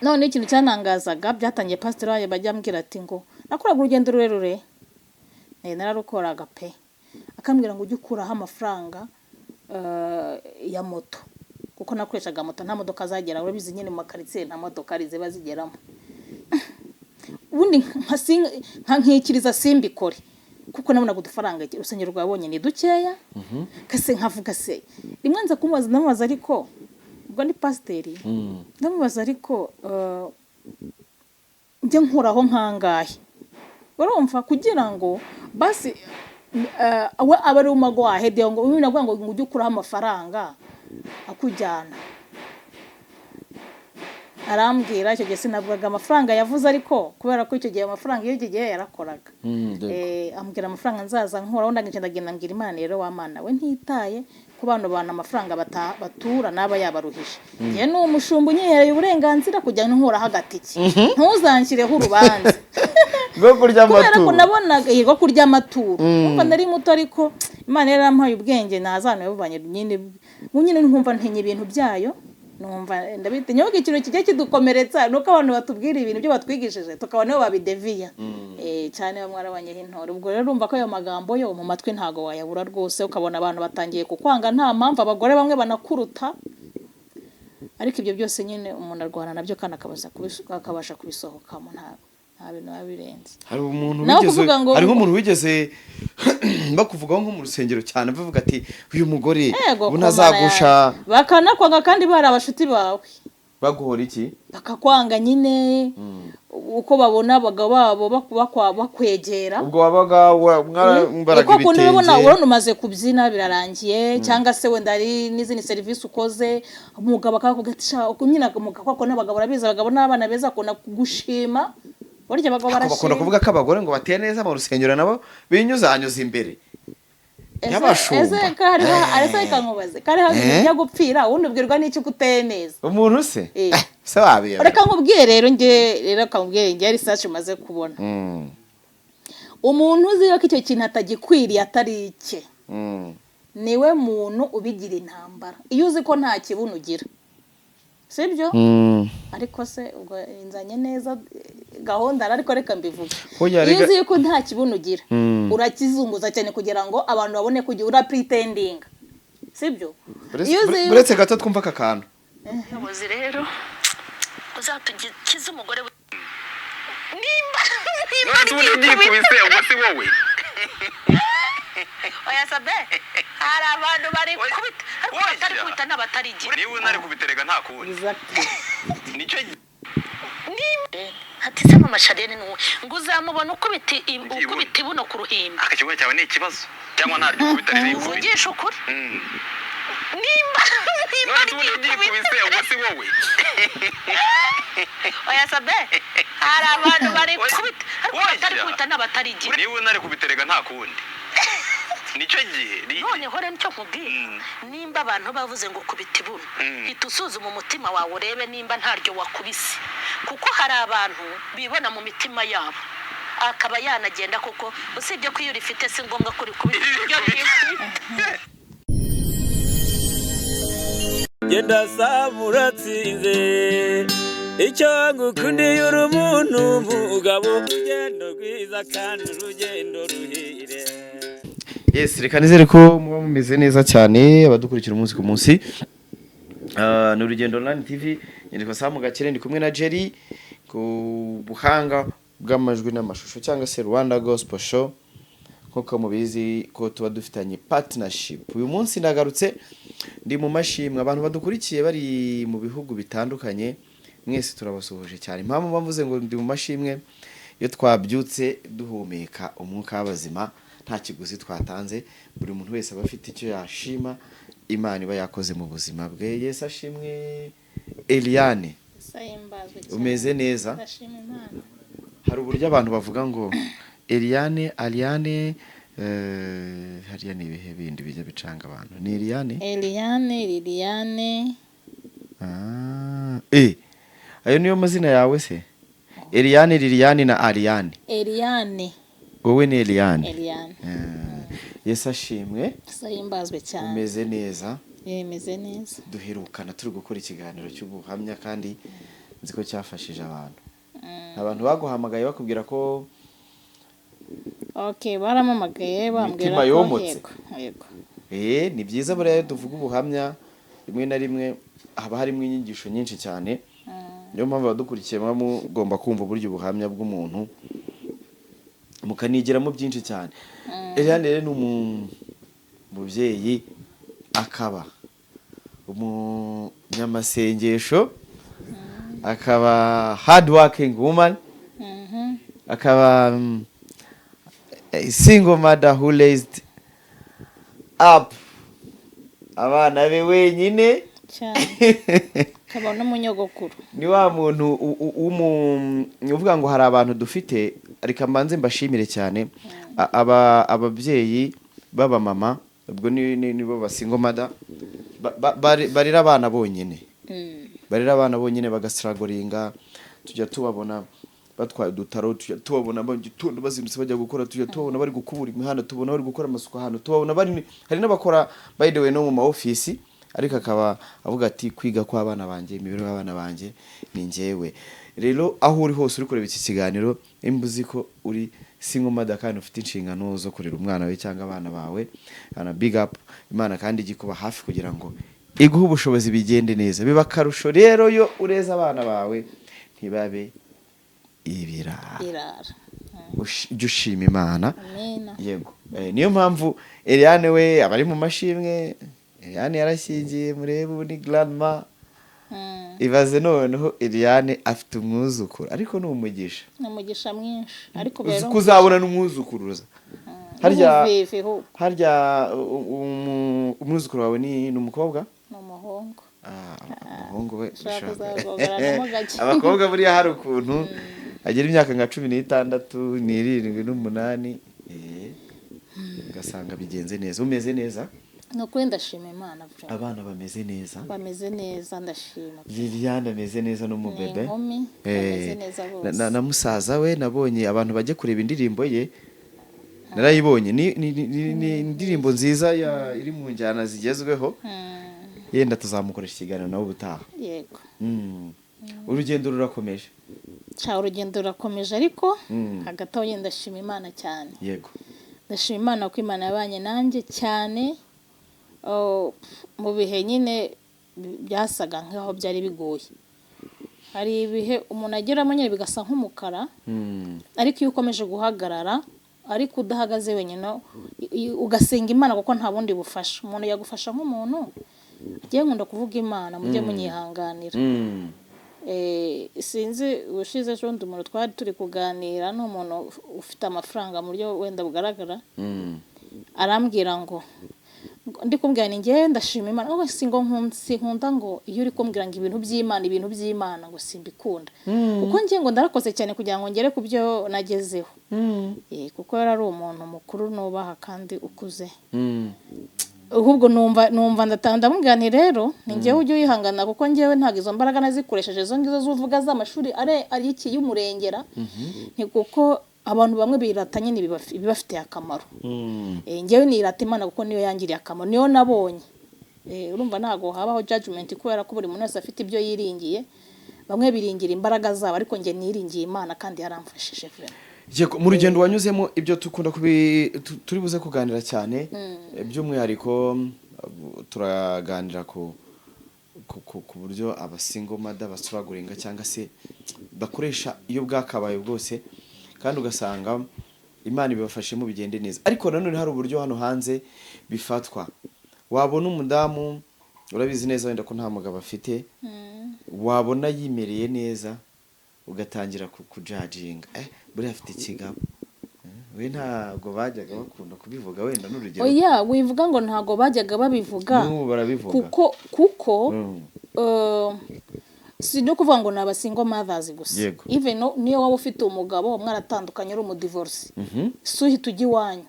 None ikintu cyanangazaga, byatangiye pasiteri wayo bajya ambwira ati ngo nakoraga urugendo rurerure, nararukoraga pe, akambwira ngo ujye ukuraho amafaranga ya moto, kuko nakoreshaga moto, nta modoka zagera. Urabizi nyine, mu makaritsiye nta modoka ziba zigeramo. Ubundi nkikiriza simbikore, kuko nabonaga udufaranga urusengero rwabonye ni dukeya. Kase nkavuga se, rimwe nza kumubaza, ndamubaza, ariko ubwo ni pasiteri, ndamubaza ariko njye nkuraho nkangahe? Urumva, kugira ngo basi we abe ari umago wahede, ngo uyu navuga ngo ujye ukuraho amafaranga akujyana. Arambwira, icyo gihe sinavugaga amafaranga yavuze, ariko kubera ko icyo gihe amafaranga, iyo icyo gihe yarakoraga, ambwira amafaranga nzaza nkuraho. Ndangije ndagenda mbwira Imana rero: "Wa Mana we, ntitaye ku bano bantu, amafaranga batura naba yabaruhije, njye ni umushumba unyihereye uburenganzira kujya nkuraho agatike, ntuzanshyireho urubanza rwo kurya kubera ko amaturo." Nabonaga rwo kurya amaturo. Numva nari muto, ariko Imana yari yarampaye ubwenge ntazana yabuvanye nyine nyine, nkumva ntinya ibintu byayo, numva ndabitinya. Ahubwo ikintu kijya kidukomeretsa ni uko abantu batubwira ibintu byo batwigishije, tukabona nibo babideviya cyane. Bamwe barabanyeho intore. Ubwo rero urumva ko ayo magambo yo mu matwi ntago wayabura rwose, ukabona abantu batangiye kukwanga nta mpamvu, abagore bamwe banakuruta. Ariko ibyo byose nyine umuntu arwana nabyo kandi akabasha kubisohokamo, nta bintu biba birenze. Hari umuntu Naho wigeze kuvuga ngo hari nk'umuntu wigeze bakuvugaho nko mu rusengero cyane, bavuga ati: "Uyu mugore Yego, ubu ntazagusha." Bakanakwanga kandi bari abashuti bawe. Baguhora iki? Bakakwanga nyine uko babona abagabo babo bakwegera. Ubwo wabaga mwambaraga Kuko ukuntu ubona ibitenge. Urabona umaze kubyina birarangiye, cyangwa se wenda hari n'izindi serivisi ukoze, umugabo akakubwira ati: "Sha," uko nyine umugabo, kuko n'abagabo urabizi, abagabo n'abana beza, akunda kugushima. Burya abagabo Ariko bakunda barashima. kuvuga ko abagore ngo bateye neza mu rusengero nabo binyuzanyuza imbere Ese y'abashumba. Ese ko hariho, ese reka nkubaze, ko hariho ibintu bijya gupfira, ubundi ubwirwa n'iki ko uteye neza? Umuntu se se wabiyobera? Reka nkubwire rero nge, rero reka nkubwire nge research umaze kubona. Umuntu uzi ko icyo kintu atagikwiriye, atari icye, niwe muntu ubigira intambara. Iyo uzi ko nta kibuno ugira, sibyo? Ariko se ubwo nzanye neza gahunda, ariko reka mbivuge. Hoya, Iyo rega uzi ko nta kibuno ugira, urakizunguza cyane kugira ngo abantu babone ko ugira, urapretendinga, sibyo? Iyo uzi Uretse gato twumva aka kantu. Umuyobozi rero uzatugize umugore nimba None ubundi ubyikubise, ubwo si wowe? Oya sabe, hari abantu bari kubita, ariko Oya. batari kubita n'abatari igihe. Niba unari kubiterega nta kundi. Exactly. Nicyo Ati se mama Sharene ni wowe ngo uzamubona ukubita ukubita ibuno ku ruhimbi. Aka kibuno cyawe ni ikibazo cyangwa ntaryo ukubita ririkubita? Uvugisha ukuri, nimba None ubundi ubyikubise, ubwo si wowe? Oya sabe, hari abantu bari Oya. kubita, ariko Oya. batari kubita n'abatari igihe. Niba unari kubiterega nta kundi, nicyo gihe Noneho rero nicyo nkubwira, nimba abantu bavuze ngo kubita ibuno, hita usuzuma umutima wawe urebe nimba ntaryo wakubise, kuko hari abantu bibona mu mitima yabo akaba yanagenda, kuko usibye ko iyo urifite si ngombwa ko urikubita iryo rikubita. Genda saba uratsinze, icyo ngukundiye uri umuntu mugabo, urugendo rwiza kandi urugendo ruhire. Yes, reka nizere ko muba mumeze neza cyane, abadukurikira umunsi ku munsi. Ni Urugendo Online TV, nyandiko Samu Gakire, ndi kumwe na Jerry ku buhanga bw'amajwi n'amashusho, cyangwa se Rwanda Gospel Show, nk'uko mubizi ko tuba dufitanye partnership. Uyu munsi ndagarutse ndi mu mashimwe. Abantu badukurikiye bari mu bihugu bitandukanye, mwese turabasuhuje cyane. Impamvu mbavuze ngo ndi mu mashimwe, iyo twabyutse duhumeka umwuka w'abazima, nta kiguzi twatanze, buri muntu wese aba afite icyo yashima Imana iba yakoze mu buzima bwe. Yesu ashimwe, Eliane. Sahimbazwe cyane. Umeze neza? Ndashima Imana. Hari uburyo abantu bavuga ngo Eliane, Ariane, hariya ni ibihe bindi bijya bicanga abantu? Ni Eliane? Eliane, Liliane. Ah, ayo niyo mazina yawe se, Eliane, Liliane na Ariane? Eliane. Wowe ni Eliane? Eliane. Yesu ashimwe. Sahimbazwe cyane. Umeze neza? Yemeze neza. Duherukana turi gukora ikiganiro cy'ubuhamya kandi Nzi ko cyafashije abantu. Abantu baguhamagaye bakubwira ko Okay, barampamagaye bambwira Imitima ko yomotse. Yego. Ni byiza. Buriya iyo tuvuga ubuhamya, rimwe na rimwe haba harimo inyigisho nyinshi cyane. Niyo mpamvu abadukurikiye muba mugomba kumva uburyo ubuhamya bw'umuntu, mukanigiramo byinshi cyane. Eliane rero ni umubyeyi, akaba umunyamasengesho, akaba hard working woman, akaba a single mother who raised up abana be wenyine. Cyane, akaba n'umunyogokuru. Ni wa muntu ni uvuga ngo hari abantu dufite. Reka mbanze mbashimire cyane. Aba ababyeyi b'abamama, ubwo nibo ba single mother barera abana bonyine, barera abana bonyine, bagastrugglinga. Tujya tubabona batwaye udutaro, tujya tubabona mu gitondo bazindutse bajya gukora, tujya tubabona bari gukubura imihanda, tubona bari gukora amasuku ahantu, tubabona bari, hari n'abakora by the way no mu ma office, ariko akaba avuga ati: "Kwiga kw'abana banjye, imibereho y'abana banjye ni njyewe." Rero aho uri hose uri kureba iki kiganiro, nimba uzi ko uri single mother kandi ufite inshingano zo kurera umwana we cyangwa abana bawe, ana big up. Imana kandi ijye ikuba hafi kugira ngo iguhe ubushobozi bigende neza. Biba akarusho rero yo ureze abana bawe ntibabe ibirara. Irara. Ujye ushima Imana. Amena. Yego. Niyo mpamvu Eliane we aba ari mu mashimwe. Eliane yarashyingiye, murebe ubu ni grandma. Ibaze noneho Eliane afite umwuzukuru, ariko ni umugisha. Ni umugisha mwinshi, ariko Uzi rero ko uzabona n'umwuzukuruza harya? N'ubuvivi ahubwo. Harya umwuzukuru wawe ni umukobwa? Ni umuhungu. Ah, umuhungu we. Ushobora Bishaka. kuzagogoranamo gake. Abakobwa buriya hari ukuntu agira imyaka nka 16, 7, 8, ugasanga bigenze neza, umeze neza. Ni ukuri ndashima Imana vraiment. Abana bameze neza? Bameze neza, ndashima. Liliane ameze neza n'umubebe. Ni inkumi, bameze neza bose. Na musaza we nabonye abantu bajya kureba indirimbo ye, narayibonye, ni indirimbo nziza iri mu njyana zigezweho. Yenda tuzamukoresha ikiganiro nawe ubutaha. Yego. Urugendo rurakomeje. Ca urugendo rurakomeje, ariko hagati aho nyine ndashima Imana cyane. Ndashima Imana ko Imana yabanye nanjye cyane. Oh, mu bihe nyine byasaga nk'aho byari bigoye, hari ibihe umuntu ageramo nyine bigasa nk'umukara, ariko iyo ukomeje guhagarara, ariko udahagaze wenyine, ugasenga Imana, kuko nta bundi bufasha umuntu yagufasha nk'umuntu. Njyewe nkunda kuvuga Imana, mujye munyihanganira. Sinzi, ubushize ejo bundi umuntu twari turi kuganira, ni umuntu ufite amafaranga mu buryo wenda bugaragara, arambwira ngo ndi kumbwira ni njyewe ndashima Imana ngo si ngo sinkunda ngo iyo uri kumbwira ngo ibintu by'Imana, ibintu by'Imana, ngo simbikunda, kuko njye ngo ndarakoze cyane kugira ngo ngere ku byo nagezeho. Kuko yari ari umuntu mukuru nubaha kandi ukuze. Ahubwo numva ndamubwira nti: "Rero ni njyewe ujya uyihangana, kuko njyewe ntabwo izo mbaraga nazikoresheje, izo ngizo z'uvuga z'amashuri ari iki y'umurengera." Ni kuko abantu bamwe birata nyine ibibafitiye akamaro. Njyewe nirata Imana kuko niyo yangiriye akamaro, niyo nabonye. Urumva ntabwo habaho judgment, kubera ko buri muntu wese afite ibyo yiringiye. Bamwe biringira imbaraga zabo, ariko njye niringiye Imana kandi yaramfashije vraiment. Yego, mu rugendo wanyuzemo, ibyo dukunda kubi turi buze kuganira cyane, by'umwihariko turaganira ku buryo aba single mother bastrugglinga cyangwa se bakoresha iyo bwakabaye bwose, kandi ugasanga Imana ibibafashemo bigende neza. Ariko nanone hari uburyo hano hanze bifatwa, wabona umudamu, urabizi neza wenda ko nta mugabo afite, wabona yimereye neza ugatangira kujudginga: "Buriya afite ikigabo." We ntabwo bajyaga bakunda kubivuga, wenda n'urugero. Oya, wivuga ngo ntabwo bajyaga babivuga. N'ubu barabivuga. Kuko si no kuvuga ngo ni aba single mothers gusa. Even niyo waba ufite umugabo mwaratandukanye, uri umudivorce, si uhita ujya iwanyu,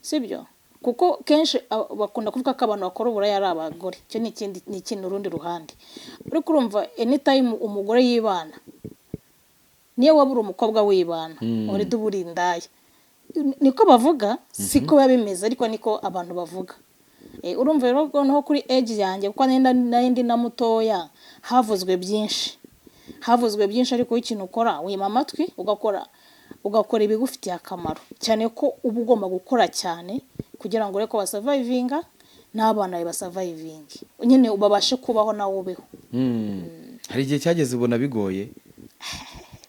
sibyo? Kuko kenshi bakunda kuvuga ko abantu bakora uburaya ari abagore. Icyo ni ikindi, ni ikintu urundi ruhande. Ariko urumva anytime umugore yibana, niyo waba uri umukobwa wibana, already uba uri indaya. Niko bavuga, siko biba bimeze, ariko niko abantu bavuga. Urumva rero noneho kuri age yanjye, kuko nari ndi na mutoya, havuzwe byinshi. Havuzwe byinshi, ariko ikintu ukora wima amatwi, ugakora ibigufitiye akamaro, cyane ko uba ugomba gukora cyane kugira ngo urebe ko basurvivinga n'abana bawe basurvivinge nyine, babashe kubaho nawe ubeho. Hari igihe cyageze ubona bigoye?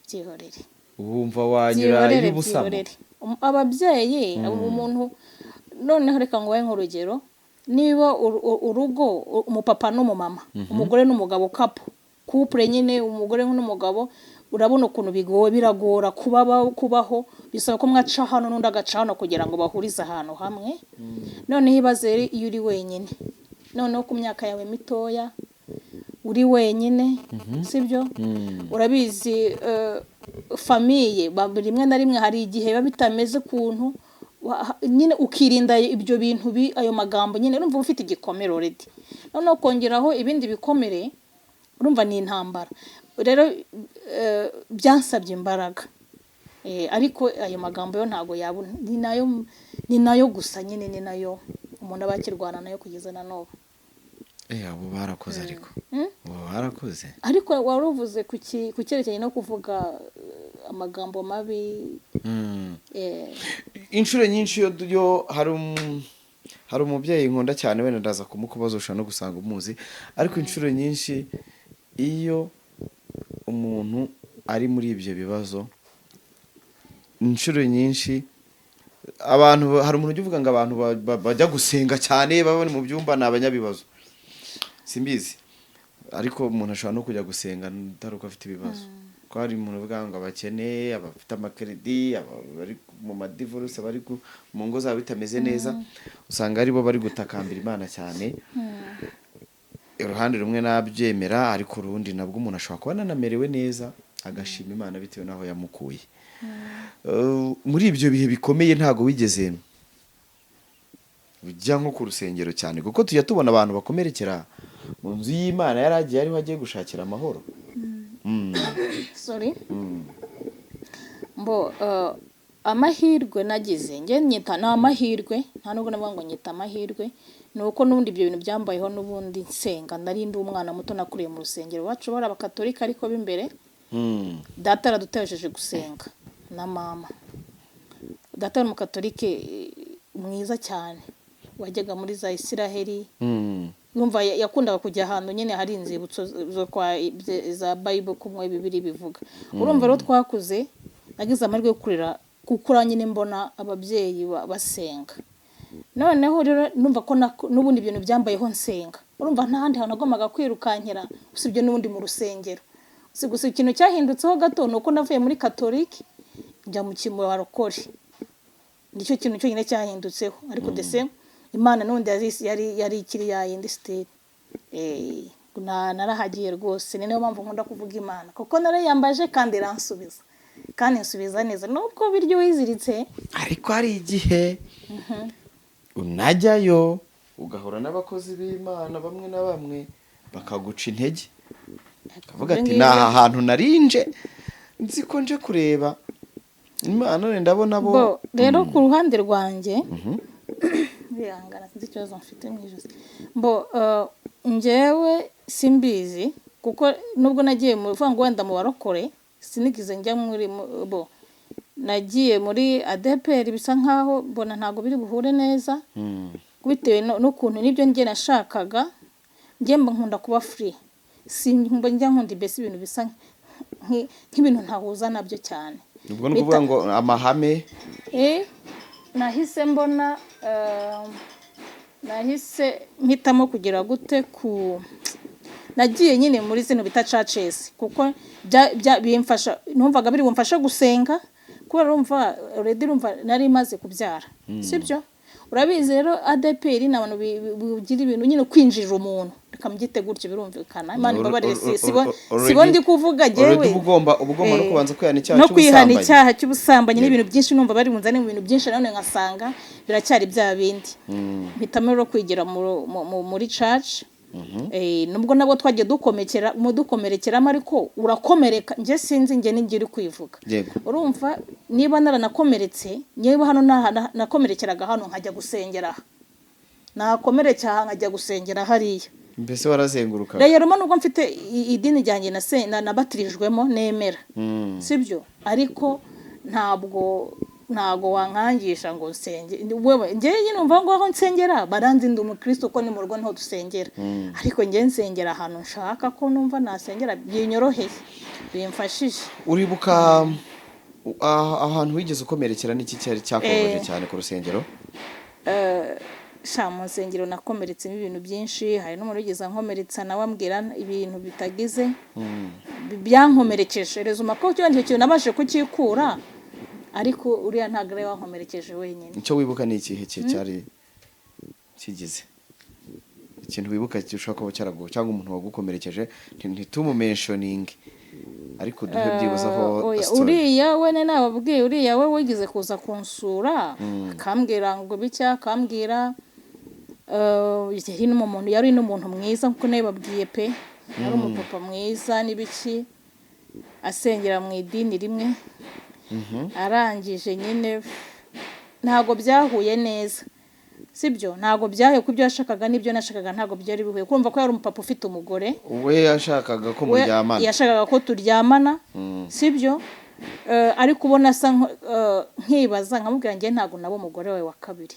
Byihorere. Wumva wanyura Byihorere. y'ubusamo? Byihorere. Ababyeyi, umuntu, noneho reka nguhe nk'urugero: niba urugo, umupapa n'umumama, umugore n'umugabo, couple nyine, umugore n'umugabo, urabona ukuntu bigoye, biragora kuba kubaho, bisaba ko mwaca hano n'undi agaca hano kugira ngo bahurize ahantu hamwe. Noneho ibaze rero iyo uri wenyine, noneho ku myaka yawe mitoya uri wenyine, sibyo? Urabizi, famille rimwe na rimwe hari igihe biba bitameze ukuntu nyine ukirinda ibyo bintu ayo magambo nyine. Urumva uba ufite igikomere already, noneho ukongeraho ibindi bikomere, urumva ni intambara. Rero byansabye imbaraga. Ariko ayo magambo yo ntabwo yabona, ni nayo gusa nyine, ni nayo umuntu aba akirwana nayo kugeza na n'ubu. Abo barakoze, ariko abo barakoze. Ariko wari uvuze ku cyerekeranye no kuvuga amagambo mabi. Inshuro nyinshi iyo hari umubyeyi nkunda cyane, wenda ndaza kumukubaza, ushobora no gusanga umuzi, ariko inshuro nyinshi iyo umuntu ari muri ibyo bibazo, inshuro nyinshi abantu, hari umuntu ujya uvuga ngo abantu bajya gusenga cyane, baba bari mu byumba, ni abanyabibazo. Simbizi, ariko umuntu ashobora no kujya gusenga atari uko afite ibibazo, ko hari umuntu uvuga ngo abakene, abafite amakredi, bari mu madivorce, bari mu ngo zabo bitameze neza, usanga aribo bari gutakambira Imana cyane. Uruhande rumwe nabyemera, ariko urundi nabwo umuntu ashobora kuba ananamerewe neza agashima Imana bitewe n'aho yamukuye. Muri ibyo bihe bikomeye ntabwo wigeze ujya nko ku rusengero cyane, kuko tujya tubona abantu bakomerekera mu nzu y'Imana, yari agiye ariho agiye gushakira amahoro. Sorry. Mbo amahirwe nagize, njye nyita ni amahirwe, nta nubwo navuga ngo nyita amahirwe, ni uko n'ubundi ibyo bintu byambayeho n'ubundi nsenga. Nari ndi umwana muto, nakuriye mu rusengero iwacu, bari Abakatolika ariko b'imbere. Data yaradutesheje gusenga na mama. Data yari Umukatolike mwiza cyane, wajyaga muri za Isiraheli. Yumva yakundaga kujya ahantu nyine hari inzibutso zo kwa za Bible, kumwe Bibiri bivuga. Urumva rero twakuze, nagize amahirwe yo kurira, gukura nyine mbona ababyeyi basenga. Noneho rero numva ko n'ubundi ibintu byambayeho nsenga, urumva nta handi hantu nagombaga kwirukankira usibye n'ubundi mu rusengero. Si gusa, ikintu cyahindutseho gato ni uko navuye muri Katolike njya mu barokore, nicyo kintu cyonyine cyahindutseho, ariko the same Imana n'ubundi yari ikiri ya yindi still. Narahagiye rwose, ni nayo mpamvu nkunda kuvuga Imana, kuko narayambaje kandi iransubiza, kandi insubiza neza nubwo biryo wiziritse. Ariko hari igihe unajyayo ugahura n'abakozi b'Imana bamwe na bamwe bakaguca intege, ukavuga ati: Ibyo "Ni aha ngibyo- hantu narinje nzi ko nje kureba Imana, none ndabona bo." Bo rero ku ruhande rwanjye, bihangana, sinzi ikibazo mfite mu ijosi. Mbo njyewe simbizi, kuko nubwo nagiye mu bivuga ngo wenda mu barokore, sinigize njya muri bo. Nagiye muri ADEPR, bisa nkaho mbona ntabwo biri buhure neza, bitewe n'ukuntu nibyo njye nashakaga. Njye mba nkunda kuba free, simba njya nkunda mbese ibintu bisa nk'ibintu ntahuza nabyo cyane. Ubwo ni ukuvuga ngo amahame. Nahise mbona, nahise mpitamo kugira gute ku nagiye nyine muri zino bita churches, kuko bimfasha, numvaga biri bumfashe gusenga, kubera urumva already, urumva nari maze kubyara, sibyo? Urabizi rero ADEPR ni abantu bigira ibintu nyine kwinjirira umuntu, reka mbyite gutyo, birumvikana. Imana imbabarire, sibo ndi kuvuga Already jyewe. uba ugomba no kubanza kwihana icyaha no kwihana cy'ubusambanyi. Icyaha cy'ubusambanyi n'ibintu byinshi, numva bari bunzane mu bintu byinshi, nanone nkasanga biracyari bya bindi. Mpitamo rero kwigira muri church. Nubwo nabwo twagiye dukomekera mu dukomerekeramo, ariko urakomereka, njye sinzi, njye ninjye uri kwivuga. Urumva niba naranakomeretse, niba hano nakomerekeraga hano nkajya gusengera aha, nakomerekera aha nkajya gusengera hariya. Mbese warazengurukaga? Rero nubwo mfite idini ryanjye nabatirijwemo nemera, sibyo, ariko ntabwo wankangisha ngo nsenge. Wewe njyewe nyine umva ngo aho nsengera baranzi, ndi umukristo, ko ni mu rugo niho dusengera, ariko njye nsengera ahantu nshaka ko numva nasengera binyoroheye, bimfashije. Uribuka ahantu wigeze ukomerekera? N'iki cyari cyakubabaje cyane ku rusengero? Sha, mu nsengero nakomeretsemo ibintu byinshi. Hari n'umuntu wigeze ankomeretsa nawe, ambwira ibintu bitagize byankomerekeje rezuma ko icyo kintu nabashije kukikura, ariko uriya ntabwo ari we wankomerekeje wenyine. Icyo wibuka ni ikihe cyari kigize ikintu wibuka gishobora kuba cyaraguwe, cyangwa umuntu wagukomerekeje? Ntitumumentioninge, ariko duhe byibuze aho Oya, story. Uriya we nababwiye, uriya we wigeze kuza kunsura akambwira ngo bitya, akambwira yari n'umuntu mwiza nkuko nabibabwiye pe, yari umupapa mwiza n'ibiki, asengera mu idini rimwe. Arangije nyine ntabwo byahuye neza, sibyo, ntabwo byahuye ku byo yashakaga n'ibyo nashakaga, ntabwo byari bihuye. Kumva ko yari umupapa ufite umugore. We yashakaga ko We muryamana? Yashakaga ko turyamana, sibyo. Ariko ubona asa nkibaza nkamubwira, njye ntabwo naba umugore wawe wa kabiri,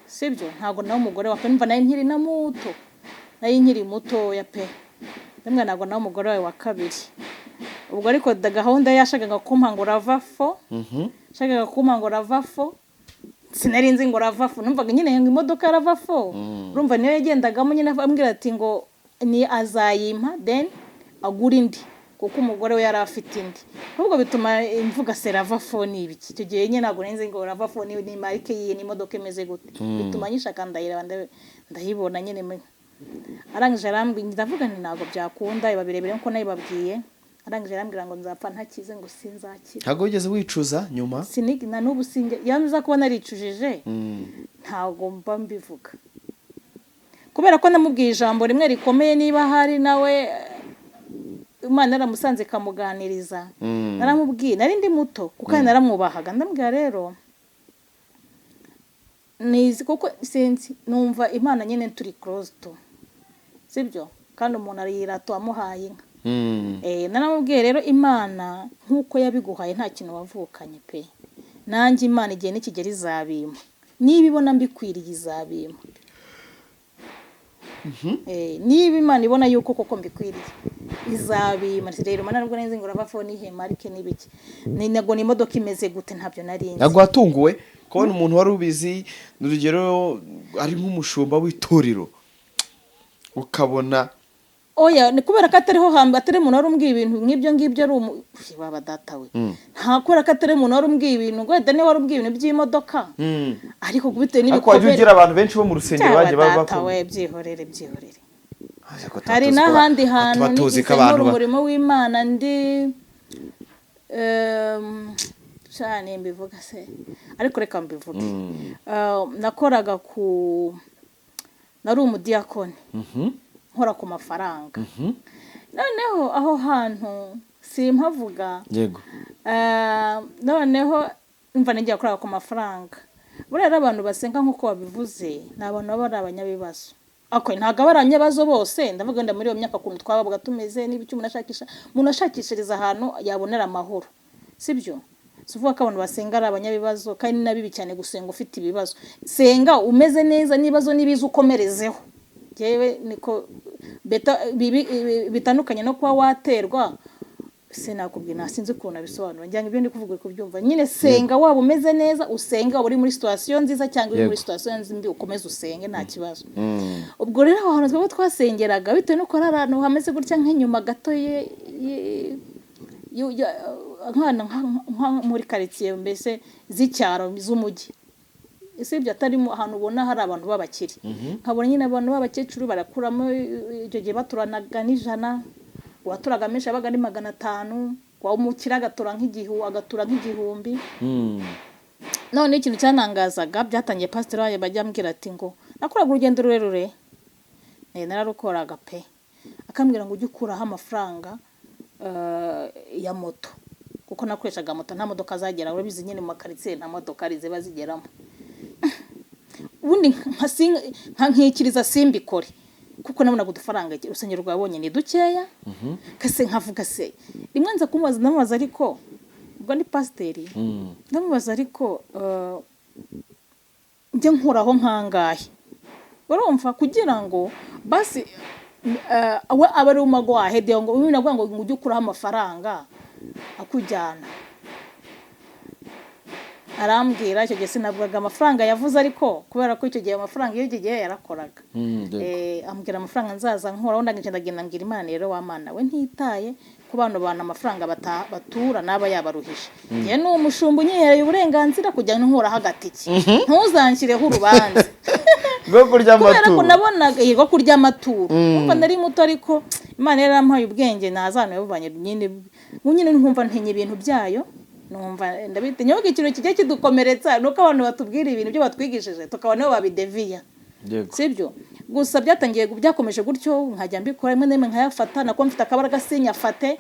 sibyo, ntabwo naba umugore wa kabiri. Numva nari nkiri na muto, nari nkiri mutoya pe. Ndamubwira ntabwo naba umugore wawe wa kabiri. Ubwo ariko gahunda ye yashakaga kumpa ngo RAV4, yashakaga kumpa ngo RAV4. Sinari nzi ngo RAV4, numvaga nyine ngo imodoka ya RAV4, urumva niyo yagendagamo nyine. Ambwira ati ngo ni azayimpa then agura indi, kuko umugore we yari afite indi. Ahubwo bituma imvuga se RAV4 ni ibiki? Icyo gihe nyine ntabwo nari nzi ngo RAV4 ni marike yiye, ni imodoka imeze gute. Bituma nyishaka, ndayireba, ndayibona nyine. Arangije arambwira, ndavuga nti ntabwo byakunda, iba birebire nkuko nabibabwiye. Arangije arambwira ngo nzapfa ntakize, ngo sinzakira. Ntabwo wigeze wicuza nyuma? Na n'ubu sinjya. Iyo nza kuba naricujije ntabwo mba mbivuga, kubera ko namubwiye ijambo rimwe rikomeye. Niba hari nawe Imana yaramusanze ikamuganiriza, naramubwiye, nari ndi muto kuko naramwubahaga, ndamubwira rero nizi kuko sinzi, numva Imana nyine turi close to, sibyo, kandi umuntu arayirata amuhaye inka. Naramubwiye rero, Imana nk'uko yabiguhaye nta kintu wavukanye pe, nanjye Imana igihe nikigera izabimpa, niba ibona mbikwiriye izabimpa. Niba Imana ibona yuko koko mbikwiriye izabimpa. Rero mana, nubwo nzi ngo RAV4 ni marike n'ibiki, ni ntabwo ni imodoka imeze gute, ntabyo nari nzi. Ntabwo watunguwe kubona umuntu wari ubizi, ni urugero ari nk'umushumba w'itorero, ukabona? Oya, ni kubera ko atariho hamba, atari umuntu wari umbwiye ibintu nk'ibyo ngibyo, ari umu waba data we. Nta kubera ko atari umuntu wari umbwiye ibintu ngo wenda niba wari umbwiye ibintu by'imodoka, ariko bitewe Ariko wajya n'ibikomere ugira abantu benshi bo mu rusengero Cyaba bagiye baba data we, byihorere, byihorere. Ariko tuba Hari tuzi ko n'ahandi hantu tuba tuzi nigeze ko abantu nkora umurimo w'Imana ndi cyane, mbivuga se? Ariko reka mbivuge. Nakoraga ku nari umudiyakoni, nkora ku mafaranga. Noneho aho hantu simpavuga. Noneho mva nagiye gukora ku mafaranga. Buriya rero abantu basenga nk'uko wabivuze ni abantu baba ari abanyabibazo. Ako ntabwo aba ari abanyabibazo bose, ndavuga wenda muri iyo myaka ukuntu twabaga tumeze n'ibiki, umuntu ashakishiriza ahantu yabonera amahoro, sibyo? Si ukuvuga ko abantu basenga ari abanyabibazo, kandi ni na bibi cyane gusenga ufite ibibazo. Senga umeze neza, n'ibibazo n'ibiza ukomerezeho. Njyewe niko beta bibi bitandukanye no kuba waterwa. Sinakubwira, nta sinzi ukuntu abisobanura. Ngira ngo ibyo ndi kuvuga uri kubyumva nyine. Senga waba umeze neza, usenge waba uri muri situation nziza cyangwa uri muri situation mbi, ukomeze usenge nta kibazo. Ubwo rero aho hantu twaba twasengeraga, bitewe n'uko ari ahantu hameze gutya nk'inyuma gato nka muri karitsiye mbese z'icyaro z'umujyi, usibye atarimo ahantu ubona hari abantu b'abakire. Nkabona nyine abantu b'abakecuru barakuramo. Icyo gihe baturanaga n'ijana, uwaturaga menshi yabaga ari 500, waba umukire agatura nk'igihumbi. None ikintu cyanangazaga, byatangiye pasiteri wanjye bajya ambwira ati ngo nakoraga urugendo rurerure, nararukoraga pe, akambwira ngo ujye ukuraho amafaranga ya moto, kuko nakoreshaga moto, nta modoka zagera. Urabizi nyine mu makaritsiye nta modoka ziba zigeramo. Ubundi nkikiriza simbikore. Kubera ko numvaga nyine nta kintu, Kuko nabonaga udufaranga urusengero rwabonye ni dukeya, kase nkavuga se rimwe nza kumubaza, ndamubaza ariko ubwo ni pasiteri, ndamubaza ariko njye nkuraho nkangahe, urumva, kugira ngo basi we abe ari umago wahede ngo uyu navuga ngo ujye ukuraho amafaranga akujyana. Arambwira, icyo gihe sinavugaga amafaranga yavuze, ariko kubera ko icyo gihe amafaranga iyo icyo gihe yarakoraga. Ambwira amafaranga nzaza nkuraho, ndangije ndagenda mbwira Imana rero, wa Mana we, ntitaye ku bano bantu amafaranga batura naba yabaruhije, njye ni umushumba unyihereye uburenganzira kujya nkuraho agatike, ntuzanshyireho urubanza rwo kurya kubera ko amaturo. Nabonaga yego kurya amaturo. Numva nari muto, ariko Imana yarampaye ubwenge ntazana yabuvanye nyine nyine nkumva ntinya ibintu byayo, numva ndabitinya. Ahubwo ikintu kijya kidukomeretsa ni uko abantu batubwira ibintu byo batwigishije tukabona nibo babideviya. Sibyo gusa, byatangiye byakomeje gutyo, nkajya mbikora rimwe na rimwe nkayafata, nako mfite akabaraga sinyafate,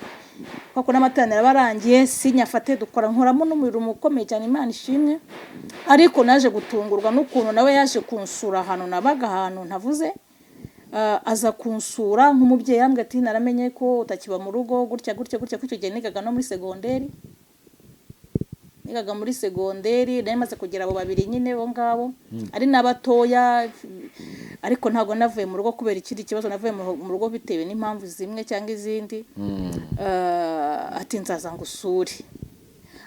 kuko n'amateraniro aba arangiye sinyafate. Dukora nkoramo n'umurimo ukomeye cyane, Imana ishimwe. Ariko naje gutungurwa n'ukuntu nawe yaje kunsura ahantu nabaga, ahantu ntavuze. Aza kunsura nk'umubyeyi, yambwira ati naramenye ko utakiba mu rugo gutya gutya gutya, ko icyo gihe nigaga no muri segonderi, nigaga muri segonderi, nari maze kugira abo babiri nyine bo ngabo ari n'abatoya, ariko ntabwo navuye mu rugo kubera ikindi kibazo, navuye mu rugo bitewe n'impamvu zimwe cyangwa izindi. Ati nzaza ngusure.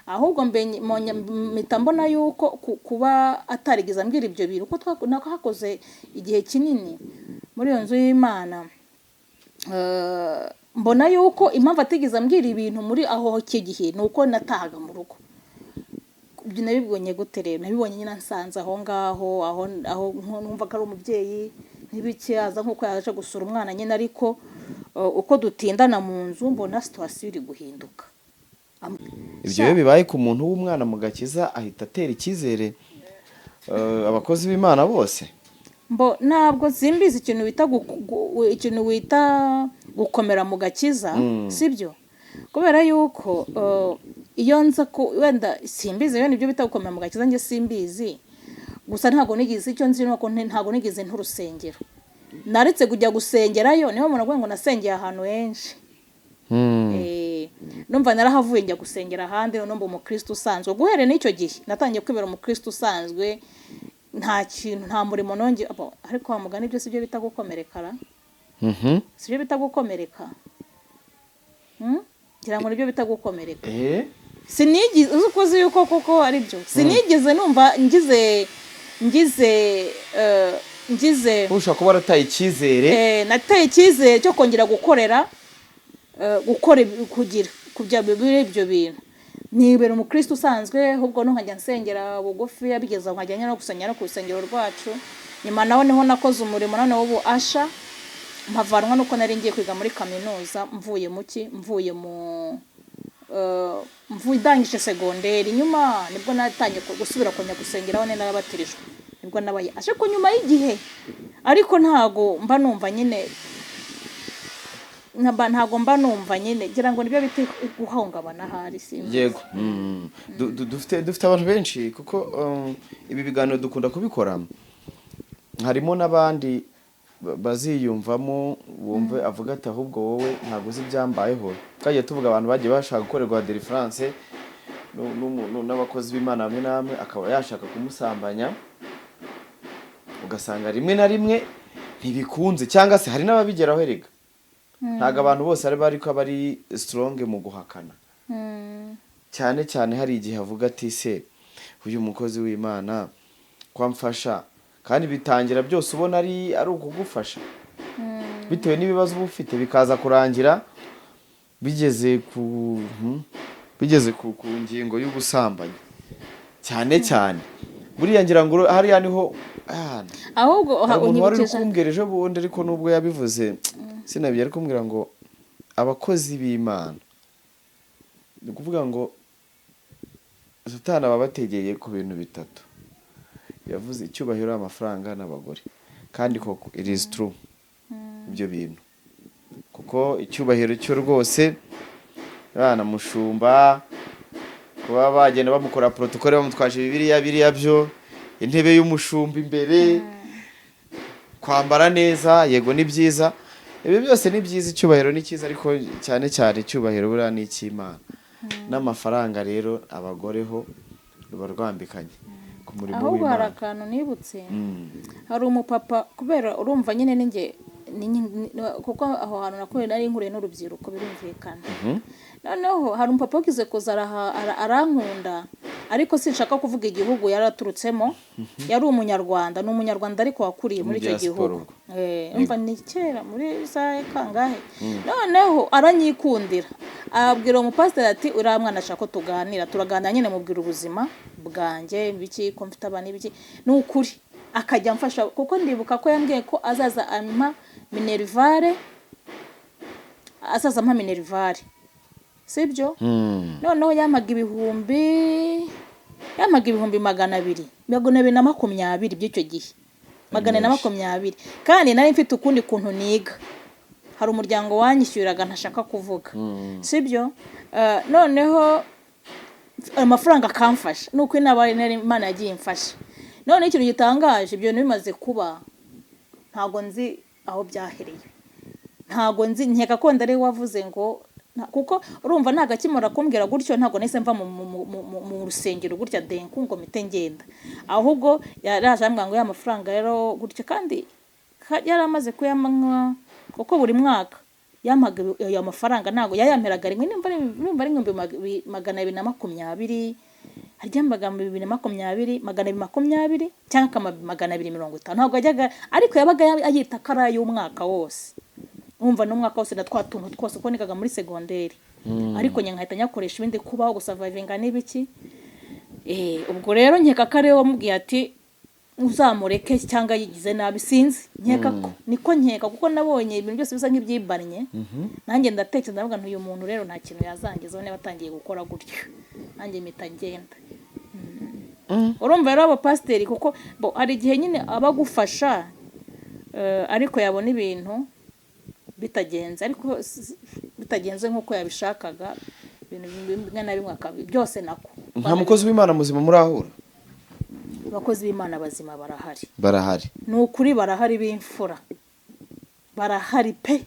Ahubwo mpita mbona yuko kuba atarigeze ambwira ibyo bintu, kuko nako hakoze igihe kinini muri iyo nzu y'Imana. Mbona yuko impamvu atigeze ambwira ibintu muri aho icyo gihe ni uko natahaga mu rugo. Ibyo nabibonye gute rero? Nabibonye nyine nsanze aho ngaho, aho numva ko ari umubyeyi ntibike aza nk'uko yaje gusura umwana nyine, ariko uko dutindana mu nzu mbona situation iri guhinduka. Ibyo iyo bibaye ku muntu w'umwana mu gakiza, ahita atera icyizere abakozi b'Imana bose. Mbo ntabwo simbizi ikintu bita ikintu wita gukomera mu gakiza, sibyo? Kubera yuko iyo nza ku wenda simbizi iyo nibyo bita gukomera mu gakiza, njye simbizi. Gusa ntabwo nigeze, icyo nzi nuko ntabwo nigeze nturusengero, naretse kujya gusengerayo. Niyo muntu avuga ngo nasengeye ahantu henshi. Numva narahavuye njya gusengera ahandi, none mba umukristo usanzwe. Guhera n'icyo gihe natangiye kwibera umukristo usanzwe, nta kintu, nta murimo nongeye. Ariko wa mugani ibyo si byo bita gukomerekara? Si byo bita gukomereka? Ngira ngo nibyo bita gukomereka. Sinigeze, uzi uko uzi yuko koko ari byo, sinigeze numva ngize Ushobora kuba warataye icyizere. Nateye icyizere cyo kongera gukorera gukora kugira kujya muri ibyo bintu, nibera umukristo usanzwe. Ahubwo no nkajya nsengera bugufi, bigeze aho nkajya no gusengera no ku rusengero rwacu. Nyuma naho niho nakoze umurimo noneho ubu asha mpavanwa nuko nari ngiye kwiga muri kaminuza, mvuye mu ki, mvuye mu mvuye ndangije segonderi. Nyuma nibwo natangiye gusubira kongera gusengera aho nari narabatirijwe, nibwo nabaye asha ko nyuma y'igihe. Ariko ntago mba numva nyine ntago mba numva nyine, ngira ngo nibyo bita guhungabana ahari, simbizi. Yego. Dufite abantu benshi, kuko ibi biganiro dukunda kubikora, harimo n'abandi baziyumvamo bumve avuga ati ahubwo wowe ntabwo uzi ibyambayeho. Twagiye tuvuga abantu bagiye bashaka gukorerwa deliverance n'abakozi b'Imana bamwe na bamwe, akaba yashaka kumusambanya, ugasanga rimwe na rimwe ntibikunze, cyangwa se hari n'ababigeraho. Erega ntabwo abantu bose ari bari ko bari strong mu guhakana. Cyane cyane hari igihe avuga ati se uyu mukozi w'Imana kwamfasha, kandi bitangira byose ubona ari ukugufasha bitewe n'ibibazo uba ufite, bikaza kurangira bigeze ku ngingo y'ubusambanyi. Cyane cyane buriya ngira ngo hariya niho Ahubwo hari umuntu wari uri unyibukije kumbwira ejo bundi, ariko nubwo yabivuze sinabyo, ari kumbwira ngo abakozi b'Imana, ni ukuvuga ngo Satani aba abategeye ku bintu bitatu yavuze: icyubahiro, amafaranga n'abagore. Kandi koko it is true ibyo bintu, kuko icyubahiro cyo rwose bana mushumba kuba bagenda bamukora protocole, bamutwaje Bibiliya, biriya byo intebe y'umushumba imbere. Kwambara neza, yego, ni byiza, ibi byose ni byiza, icyubahiro ni cyiza, ariko cyane cyane icyubahiro buriya ni icy'Imana n'amafaranga. Rero abagore ho ruba rwambikanye ku murimo Ahubwo hari w'Imana. akantu nibutse. Hari umupapa, kubera urumva nyine ninjye kuko aho hantu nakuye nari nkuriye n'urubyiruko, birumvikana. Noneho hari umupapa wagize kuza arankunda, ariko sinshaka kuvuga igihugu yaraturutsemo. Yari umunyarwanda, ni umunyarwanda ariko wakuriye muri icyo Diaspora gihugu. Ubwo. Umva, ni kera muri za kangahe. Noneho aranyikundira, abwira uwo mupasiteri ati: "Uriya mwana ashaka ko tuganira." Turaganira nyine, mubwira ubuzima bwanjye, ibiki, ko mfite abana, ibiki. Ni ukuri akajya amfasha, kuko ndibuka ko yambwiye ko azaza ampa minerval, azaza ampa minerval, sibyo? Noneho yampaga 200,000, 220 by'icyo gihe, 420. Kandi nari mfite ukundi kuntu niga, hari umuryango wanyishyuriraga ntashaka kuvuga, sibyo? Noneho amafaranga akamfasha, ni uko inaba Imana yagiye imfasha. Noneho ikintu gitangaje, ibyo bintu bimaze kuba, ntabwo nzi aho byahereye, ntabwo nzi, nkeka ko wenda ari we wavuze ngo kuko urumva ntabwo akimara kumbwira gutyo, ntabwo nahise mva mu rusengero gutya denku ngo mpite ngenda. Ahubwo yaraje ambwira ngo ya mafaranga rero gutya, kandi yari amaze kuyamanywa, kuko buri mwaka yampaga ayo mafaranga. Ntabwo yayamperaga rimwe, nimba ari 220,000, harya 2020, 220 cyangwa akama 250, ntabwo yajyaga, ariko yabaga ayita ko ari ay'umwaka wose. Wumva n'umwaka wose na twa tuntu twose, kuko nigaga muri segonderi, ariko njye nkahita nyakoresha ibindi, kubaho, gusurvivinga n'ibiki. Ubwo rero nkeka ko ariwe wamubwiye ati uzamureke, cyangwa yigize nabi, sinzi. Nkeka ko niko, nkeka kuko nabonye ibintu byose bisa nk'ibyibannye. Nanjye ndatekereza, ndavuga nti uyu muntu rero nta kintu yazangezaho niba atangiye gukora gutyo. Nanjye mpita ngenda. Urumva rero abapasiteri, kuko bo hari igihe nyine aba agufasha, ariko yabona ibintu bitagenze, ariko bitagenze nk'uko yabishakaga, ibintu bimwe na bimwe byose nako. Nta mukozi w'Imana muzima murahura? Abakozi b'Imana bazima barahari. Barahari. Ni ukuri barahari, b'imfura barahari pe.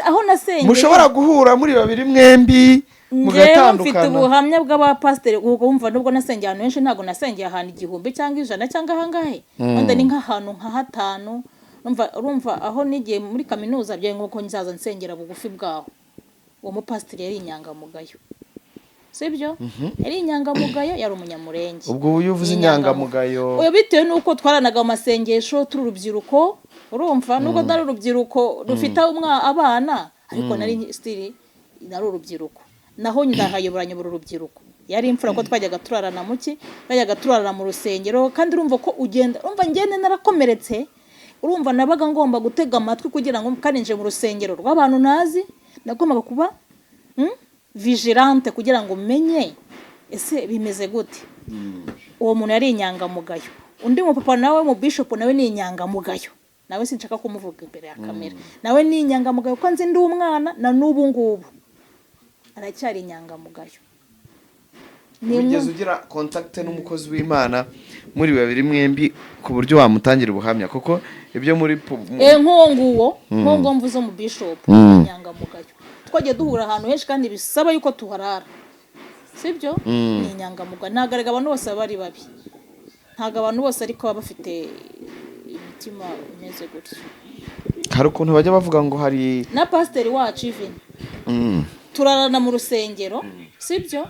Aho nasengeye Mushobora guhura muri babiri mwembi Njyewe mfite mugatandukana? ubuhamya bw'abapasiteri, ubwo wumva nubwo nasengeye ahantu henshi, ntabwo nasengeye ahantu 1000 cyangwa 100 cyangwa ahangahe, wenda ni nk'ahantu nka hatanu. Urumva aho nigiye muri kaminuza, byaye nk'uko nzaza nsengera bugufi bwaho. Uwo mupasiteri yari inyangamugayo, sibyo? Yari inyangamugayo, yari umunyamurenge. Ubwo iyo uvuze inyangamugayo? Oya, bitewe n'uko twaranaga mu masengesho turi urubyiruko, urumva nubwo nari urubyiruko rufite abana, ariko nari still nari urubyiruko, naho ndahayobora, nyobora urubyiruko. Yari imfura ko twajyaga turarana muki, twajyaga turarana mu rusengero. Kandi urumva ko ugenda, urumva ngende narakomeretse, urumva nabaga ngomba gutega amatwi kugira ngo, kandi nje mu rusengero rw'abantu ntazi, nagombaga kuba vigilante kugira ngo menye ese bimeze gute. Uwo muntu yari inyangamugayo. Undi mupapa nawe, mu bishop, nawe ni inyangamugayo, nawe sinshaka kumuvuga imbere ya kamera, nawe ni inyangamugayo kuko nzi ndi umwana, na n'ubu ngubu aracyari inyangamugayo. Ni Wigeze ugira contact n'umukozi w'Imana muri babiri mwembi ku buryo wamutangira ubuhamya, kuko ibyo muri Nk'uwo nguwo, nk'uwo nguwo mvuze mu bishop, inyangamugayo. Twagiye duhura ahantu henshi kandi bisaba yuko tuharara, sibyo? Ni inyangamugayo. Ntabwo erega abantu bose baba ari babi, ntabwo abantu bose ariko baba bafite imitima imeze gutyo. Hari ukuntu bajya bavuga ngo hari Na pasiteri wacu even turarana mu rusengero, sibyo?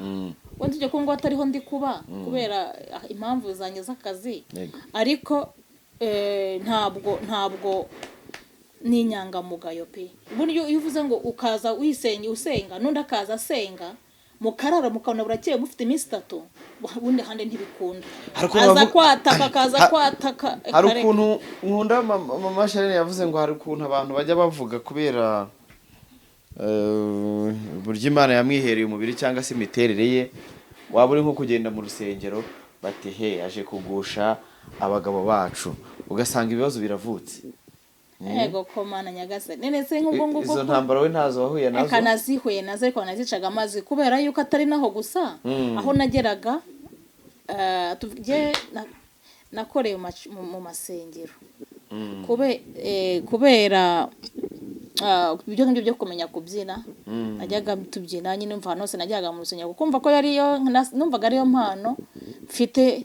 Wenda ujya ngo atariho ndi kuba kubera impamvu zanjye z'akazi, ariko ntabwo ni inyangamugayo pe. Uburyo iyo uvuze ngo ukaza wisenge usenga, n'undi akaza asenga, mukarara, mukabona burakeye mufite iminsi 3, ubundi ahandi ntibikunda. Hari ukuntu Aza kwataka, akaza kwataka. Hari Kare. ukuntu nkunda mama Sharene yavuze ngo hari ukuntu abantu bajya bavuga kubera uburyo Imana yamwihereye umubiri cyangwa se imiterere ye, waba uri nko kugenda mu rusengero bati: "He, aje kugusha abagabo bacu," ugasanga ibibazo biravutse. Ego komana nyagasani, none se nk'ubwo ngubwo Izo ntambara we ntazo wahuye nazo? Reka, nazihuye nazo, ariko nazicaga amazi kubera yuko atari naho gusa. Aho nageraga, tuvuge Nakoreye mu masengero kubera ibyo ngibyo byo kumenya kubyina. Najyaga tubyina nyine, mva ahantu hose najyaga mu rusengero, kuko kumva ko yariyo numvaga ariyo mpano mfite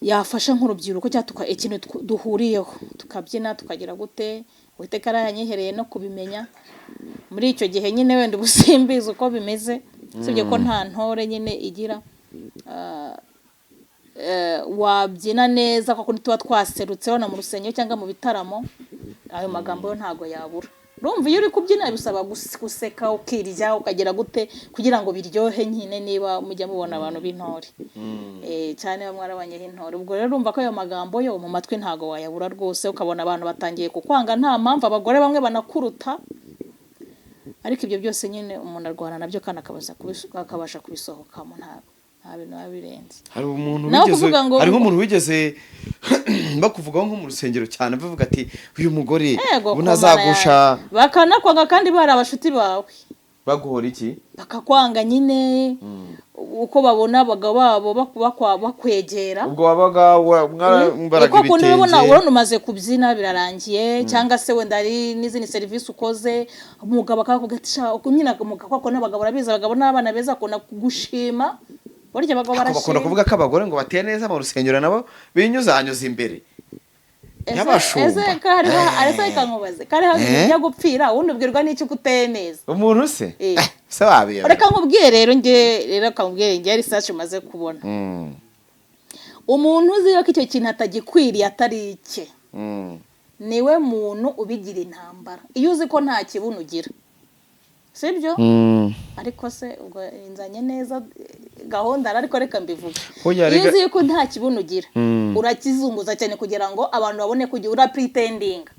yafasha nk'urubyiruko, cyangwa ikintu duhuriyeho, tukabyina, tukagira gute. Uwiteka yarayanyihereye no kubimenya muri icyo gihe nyine. Wenda ubu simbizi uko bimeze, usibye ko nta ntore nyine igira wabyina neza, kuko tuba twaserutseho na mu rusengero cyangwa mu bitaramo, ayo magambo yo ntago yabura. Urumva, iyo uri kubyina bisaba guseka, ukirya, ukagira gute kugira ngo biryohe nyine. Niba mujya mubona abantu b'intore, cyane bamwe mwarabanyeho intore, ubwo rero urumva ko ayo magambo yo mu matwi ntago wayabura rwose. Ukabona abantu batangiye kukwanga nta mpamvu, abagore bamwe banakuruta. Ariko ibyo byose nyine umuntu arwana nabyo kandi akabasha kubisohokamo, nta bintu biba birenze. Hari umuntu Naho wigeze kuvuga ngo- hari nk'umuntu wigeze bakuvugaho nko mu rusengero cyane, bavuga ati: "Uyu mugore Yego, ubu ntazagusha." Bakanakwanga kandi bari abashuti bawe. Baguhora iki? Bakakwanga nyine uko babona abagabo babo bakwegera. Ubwo wabaga mwambaraga Uko kundi ubona ibitenge. Urabona umaze kubyina birarangiye, cyangwa se wenda hari n'izindi serivisi ukoze, umugabo akakubwira ati: "Sha," uko nyine umugabo, kuko n'abagabo urabizi, abagabo n'abana beza, akunda kugushima. Burya abagabo Ariko bakunda barashima. kuvuga ko abagore ngo bateye neza mu rusengero nabo binyuzanyuza imbere Ese y'abashumba. ese ko hariho, ese reka nkubaze, ko hariho Eh? bijya gupfira, ubundi ubwirwa n'iki ko uteye neza? Umuntu se Eh. Se wabiyobera? Reka nkubwire rero, nge rero reka nkubwire nge research umaze kubona, umuntu uzi ko icyo kintu atagikwiriye, atari icye, niwe muntu ubigira intambara. Iyo uzi ko nta kibuno ugira, sibyo? Ariko se ubwo nzanye neza gahunda, ariko reka mbivuge. Hoya, Iyo rega- uzi ko nta kibuno ugira, urakizunguza cyane kugira ngo abantu babone ko ugira, urapretendinga,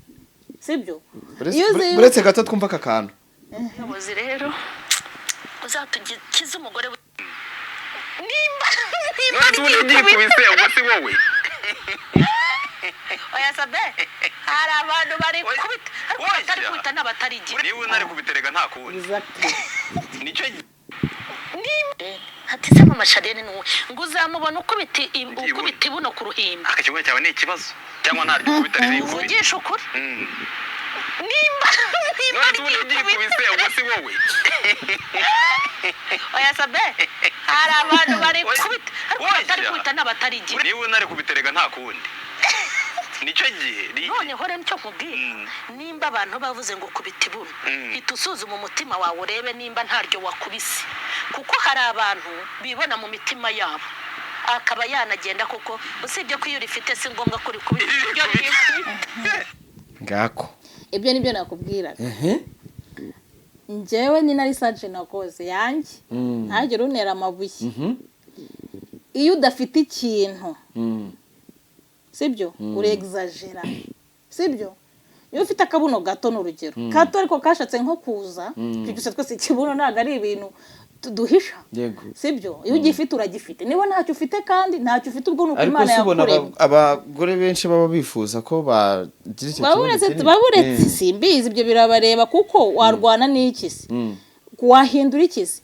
sibyo? Iyo uzi Uretse gato twumva aka kantu. Umuyobozi rero uzatugize umugore nimba nimba None se ubundi ugikubise, ubwo si wowe? Oya sabe, hari abantu bari Oya. kubita ariko Oya. batari kubita n'abatari igihe. Niba unari kubiterega nta kundi. Exactly. Nicyo gihe. Nimba ati se mama Charlene ni wowe, ngo uzamubona ukubita ukubita ibuno ku ruhimbi. Aka kibuno cyawe ni ikibazo cyangwa ntaryo ukubita ririkubita? Uvugisha ukuri, nimba nimba None se ubundi ugikubise, ubwo si wowe? Oya sabe, hari abantu bari Oya. kubita ariko Oya. batari kubita n'abatari igihe. Niba unari kubiterega nta kundi, nicyo gihe. Noneho rero nicyo nkubwira, nimba abantu bavuze ngo kubita ibuno, hita usuzuma umutima wawe, urebe nimba ntaryo wakubise, kuko hari abantu bibona mu mitima yabo akaba yanagenda, kuko usibye ko iyo urifite si ngombwa ko urikubita iryo rikubita. Ngako. Ibyo nibyo nakubwiraga. Njyewe ni na research nakoze yanjye, ntagire untera amabuye. Iyo udafite ikintu, sibyo, urexagera, sibyo? Iyo ufite akabuno gato, ni urugero gato ariko kashatse nko kuza, gusa twese ikibuno ntabwo ari ibintu duhisha, sibyo? Iyo ugifite uragifite, niba ntacyo ufite kandi ntacyo ufite, ubwo ni uko Ariko Imana se ubona yakuremye. Abagore benshi baba bifuza ko bagira icyo kibuno Baburetse kinini? baburetse simbizi, ibyo birabareba, kuko warwana n'iki se? Wahindura iki se?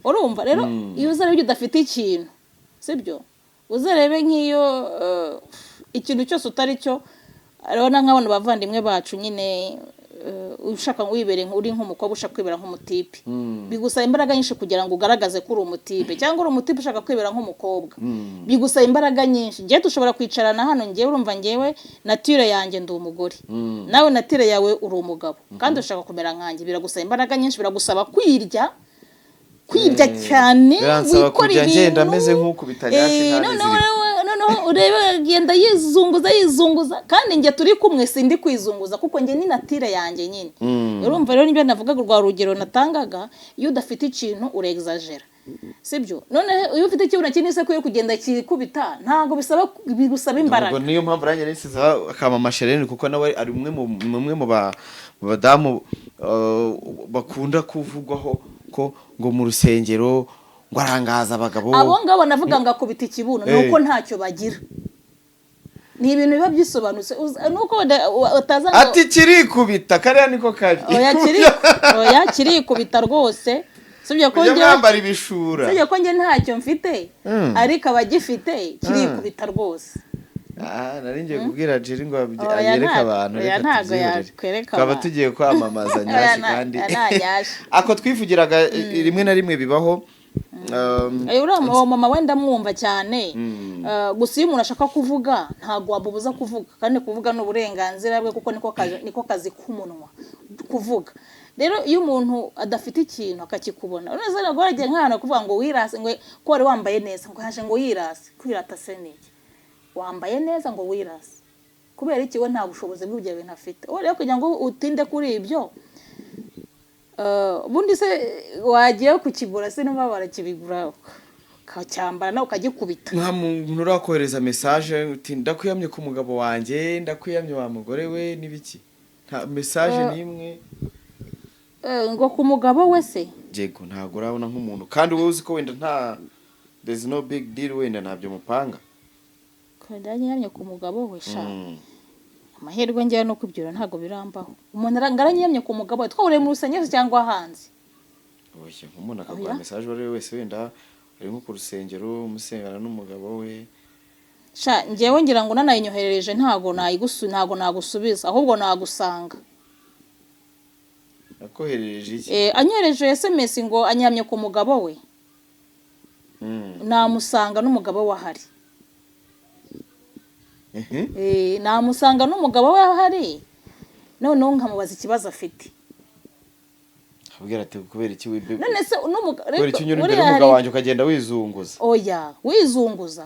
Urumva rero, iyo uzareba udafite ikintu, sibyo, uzarebe nk'iyo ikintu cyose utari cyo. Urabona nk'abantu bavandimwe bacu nyine, ushaka wibere uri nk'umukobwa ushaka kwibera nk'umutipe, bigusaba imbaraga nyinshi kugira ngo ugaragaze ko uri umutipe, cyangwa uri umutipe ushaka kwibera nk'umukobwa, bigusaba imbaraga nyinshi. Njyewe dushobora kwicarana hano, njyewe urumva, njyewe nature yanjye ndi umugore, nawe nature yawe uri umugabo, kandi ushaka kumera nkanjye, biragusaba imbaraga nyinshi, biragusaba kwirya, kwirya cyane. Biransaba wikora kujya ngenda ibintu. meze nk'ukubita nyasi nta Noneho n'iziriko. Noneho urebe agenda yizunguza yizunguza, kandi njye turi kumwe sindi kwizunguza, kuko njye ni nature yanjye nyine. Urumva rero, nibyo navugaga, rwa rugero natangaga, iyo udafite ikintu urexagera, sibyo? Noneho iyo ufite ikibuno kinini se, ko kugenda kikubita ntabwo bisaba, bigusaba imbaraga. Ubwo niyo mpamvu nanjye nisize akamama Sherene, kuko nawe ari umwe mu badamu bakunda kuvugwaho ko ngo mu rusengero ngo arangaza abagabo. Abo ngabo navuga ngo akubita ikibuno, ni uko ntacyo bagira, ni ibintu biba byisobanutse. Nuko wenda utaza ngo Ati kirikubita, kariya niko kabi. Oya, oya, kirikubita rwose. Sibyo ko Mujye njye mwambara ibishura. Sibyo ko njye ntacyo mfite, ariko abagifite kirikubita rwose. Ah, nari ngiye kubwira Jerry ngo Oya, ayereke abantu. oya, Reka ntago tubyihorere. yakwereka Twaba abantu. tugiye kwamamaza Oya, nyashi kandi oya, nta nyashi. Ako twivugiraga, rimwe na rimwe bibaho. Uriya uwo mama wenda mwumva cyane. Gusa iyo umuntu ashaka kuvuga, ntabwo wamubuza kuvuga, kandi kuvuga ni uburenganzira bwe, kuko niko kazi k'umunwa kuvuga. Rero iyo umuntu adafite ikintu akakikubona, uretse ntabwo waragiye nk'ahantu kuvuga ngo wirase, ngo ko wari wambaye neza, ngo haje ngo yirase. Kwirata se ni iki? Wambaye neza ngo wirase kubera iki? We nta bushobozi bw'ibyo bintu afite. Ubu rero kugira ngo utinde kuri ibyo, ubundi se wagiye kukigura se? Niba barakibigura ukacyambara nawe ukagikubita. Nta muntu urakohereza message uti: "Ndakwiyamye ku mugabo wanjye, ndakwiyamye wa mugore we" n'ibiki? Nta message n'imwe? Ngo ku mugabo we se? Yego, ntabwo urabona nk'umuntu, kandi wowe uzi ko wenda nta, there's no big deal, wenda ntabyo mupanga. Ndanyiyamye ku mugabo we sha. Amahirwe ngewe no kubyura ntabwo birambaho. Umuntu aranyiyamye ku mugabo we, twahuriye mu rusengero cyangwa hanze? Oya, nk'umuntu akaguha Oya. message, uwo ari we wese, wenda uri nko ku rusengero musengana n'umugabo we. Sha, ngewe ngira ngo unanayinyoherereje ntabwo nagusubiza, ahubwo nagusanga. Akoherereje iki? Anyohereje SMS ngo anyamye ku mugabo we, namusanga n'umugabo we ahari. Namusanga n'umugabo we ahari, noneho nkamubaza ikibazo afite. Abwira ati: "Kubera iki wibe None se kubera iki unyura imbere buriya y'umugabo wanjye ukagenda wizunguza?" Oya, wizunguza.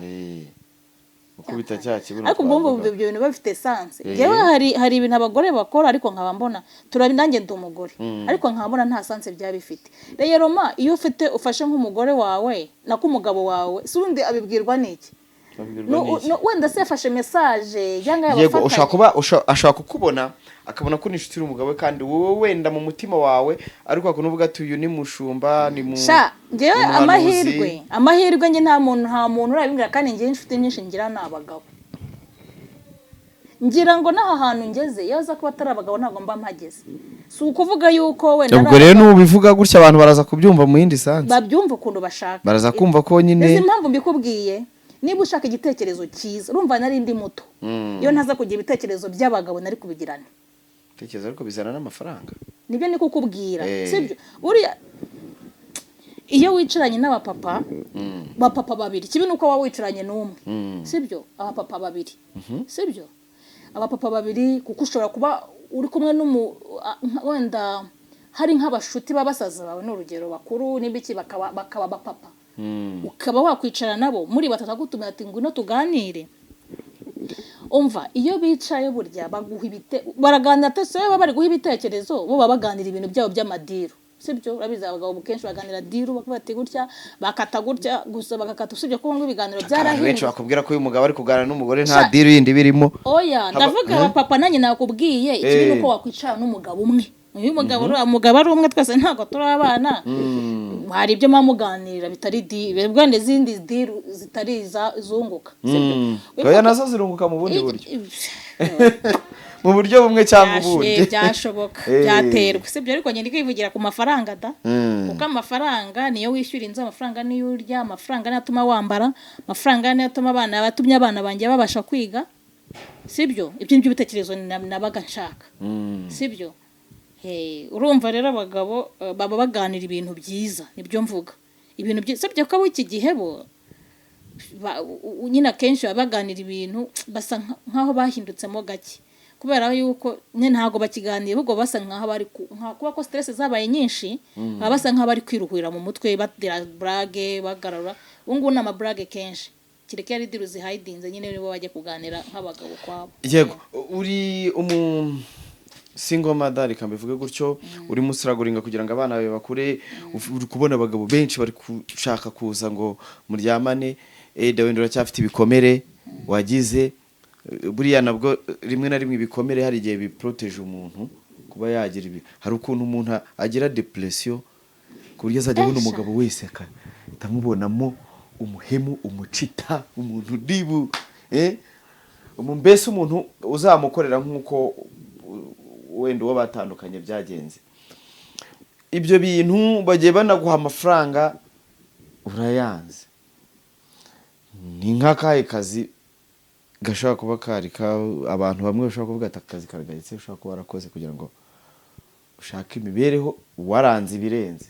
Ukubita cya kibuno Ariko ubwo twavuga. ibyo bintu biba bifite sense. Yewe, hari ibintu abagore bakora, ariko nkaba mbona turabi, nanjye ndi umugore, ariko nkaba mbona nta sense byaba bifite. Rero ma iyo ufite ufashe nk'umugore wawe, nako umugabo wawe si ubundi abibwirwa n'iki? Babwirwa n'iki? Wenda se yafashe message cyangwa Yego, yabafatanye? ushobora kuba ashobora kukubona akabona ko ni inshuti y'umugabo we, kandi wowe wenda mu mutima wawe ariko wakuntu uvuga ati: "Uyu ni mushumba, ni mu Sha, njyewe ni umuhanuzi." Amahirwe njye nta muntu urabimbwira, kandi njyewe inshuti nyinshi ngira ni abagabo. Ngira ngo n'aha hantu ngeze, iyo aza kuba atari abagabo ntabwo mba mpageze. Si ukuvuga yuko wenda Ubwo ari rero nubivuga gutya, abantu baraza kubyumva mu yindi sense. Babyumva ukuntu bashaka. Baraza kumva ko nyine Izi impamvu mbikubwiye, niba ushaka igitekerezo cyiza, urumva nari ndi muto, iyo ntaza kugira ibitekerezo by'abagabo nari kubigirana. Tekereza, ariko bizana n'amafaranga. Nibyo ni kukubwira. Sibyo, buriya iyo wicaranye n'abapapa, bapapa babiri, kibi nuko waba wicaranye n'umwe. Sibyo, abapapa babiri, sibyo, abapapa babiri, kuko ushobora kuba uri kumwe wenda hari nk'abashuti b'abasaza bawe, ni urugero, bakuru n'ibiki, bakaba abapapa, ukaba wakwicara nabo muri batatu, agutumira ati: "Ngwino tuganire." Umva, iyo bicaye burya baguha baraganira tese, baba bari guha ibitekerezo, bo baba baganira ibintu byabo by'ama deal. Sibyo, urabizi abagabo kenshi baganira deal, bakavuga ati gutya bakata gutya gusa bagakata, usibye ko ngo ibiganiro Abantu benshi byarahindutse. bakubwira ko uyu mugabo ari kuganira n'umugore nta Sha- deal yindi birimo. Oya, ndavuga abapapa. Nanjye nakubwiye, ikibi ni uko wakwicara n'umugabo umwe. Uyu mugabo, uriya mugabo ari umwe, twese ntabwo turi abana, hari ibyo muba muganira bitari deal, wenda izindi deal zitari izunguka. Sibyo? Oya, nazo zirunguka mu bundi buryo, mu buryo bumwe cyangwa ubundi. Byashoboka. Byaterwa, sibyo, ariko ngenda kwivugira ku mafaranga da, kuko amafaranga niyo wishyura inzu, amafaranga niyo urya, amafaranga niyo atuma wambara, amafaranga niyo atuma abana, abatumye abana banjye babasha kwiga. Sibyo, ibyo nibyo bitekerezo nabaga nshaka. Sibyo? Urumva rero abagabo baba baganira ibintu byiza, nibyo mvuga, ibintu byiza. Sibyo ko iki gihe bo nyine akenshi baba baganira ibintu basa nk'aho bahindutsemo gake, kubera yuko nyine ntabwo bakiganira, ahubwo basa nk'aho bari kuba ko stress zabaye nyinshi, baba basa nk'aho bari kwiruhurira mu mutwe, batera blague, bagarura. Ubu ngubu ni ama blague kenshi, kereka iyo ari deal zihayidinze nyine, nibo bajya kuganira nk'abagabo kwabo. Yego, uri umu single mother, reka mbivuge gutyo, urimo usiraguringa kugira ngo abana bawe bakure. Uri kubona abagabo benshi bari gushaka kuza ngo muryamane, wenda uracyafite ibikomere wagize. Buriya nabwo rimwe na rimwe ibikomere hari igihe biporoteje umuntu kuba yagira ibi. Hari ukuntu umuntu agira depression ku buryo azajya abona Esha. umugabo wese akahita amubonamo umuhemu, umucita, umuntu dibu, mbese umuntu uzamukorera nk'uko wenda uwo batandukanye byagenze. Ibyo bintu bagiye banaguha amafaranga, urayanze. Ni nk'akahe kazi gashobora kuba kari ka abantu bamwe bashobora kuvuga ati akazi karagayitse, ushobora kuba warakoze kugira ngo ushake imibereho, waranze ibirenze?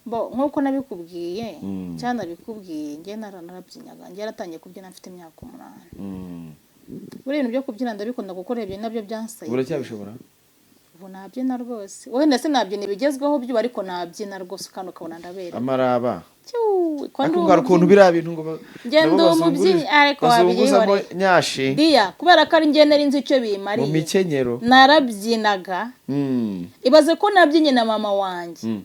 Bo, nk'uko nabikubwiye cyangwa nabikubwiye, njye narabyinaga. Njye naratangiye kubyina mfite imyaka 8. Buriya ibintu byo kubyina ndabikunda, kuko urebye nabyo byansaye. Uracyabishobora? Ubu nabyina rwose. Wenda sinabyina ibigezweho byo, ariko nabyina rwose kandi ukabona ndaberewe. Amaraba. Cyuu, ko ndi Ariko hari ukuntu umubyinnyi. biriya bintu ngo Njye nabo ndi umubyinnyi, ariko bazunguzamo wabyihoreye. nyashi Diya, kubera ko ari njye nari nzi icyo mu bimariye. mikenyero. Narabyinaga. Ibaze ko nabyinnye na mama wanjye,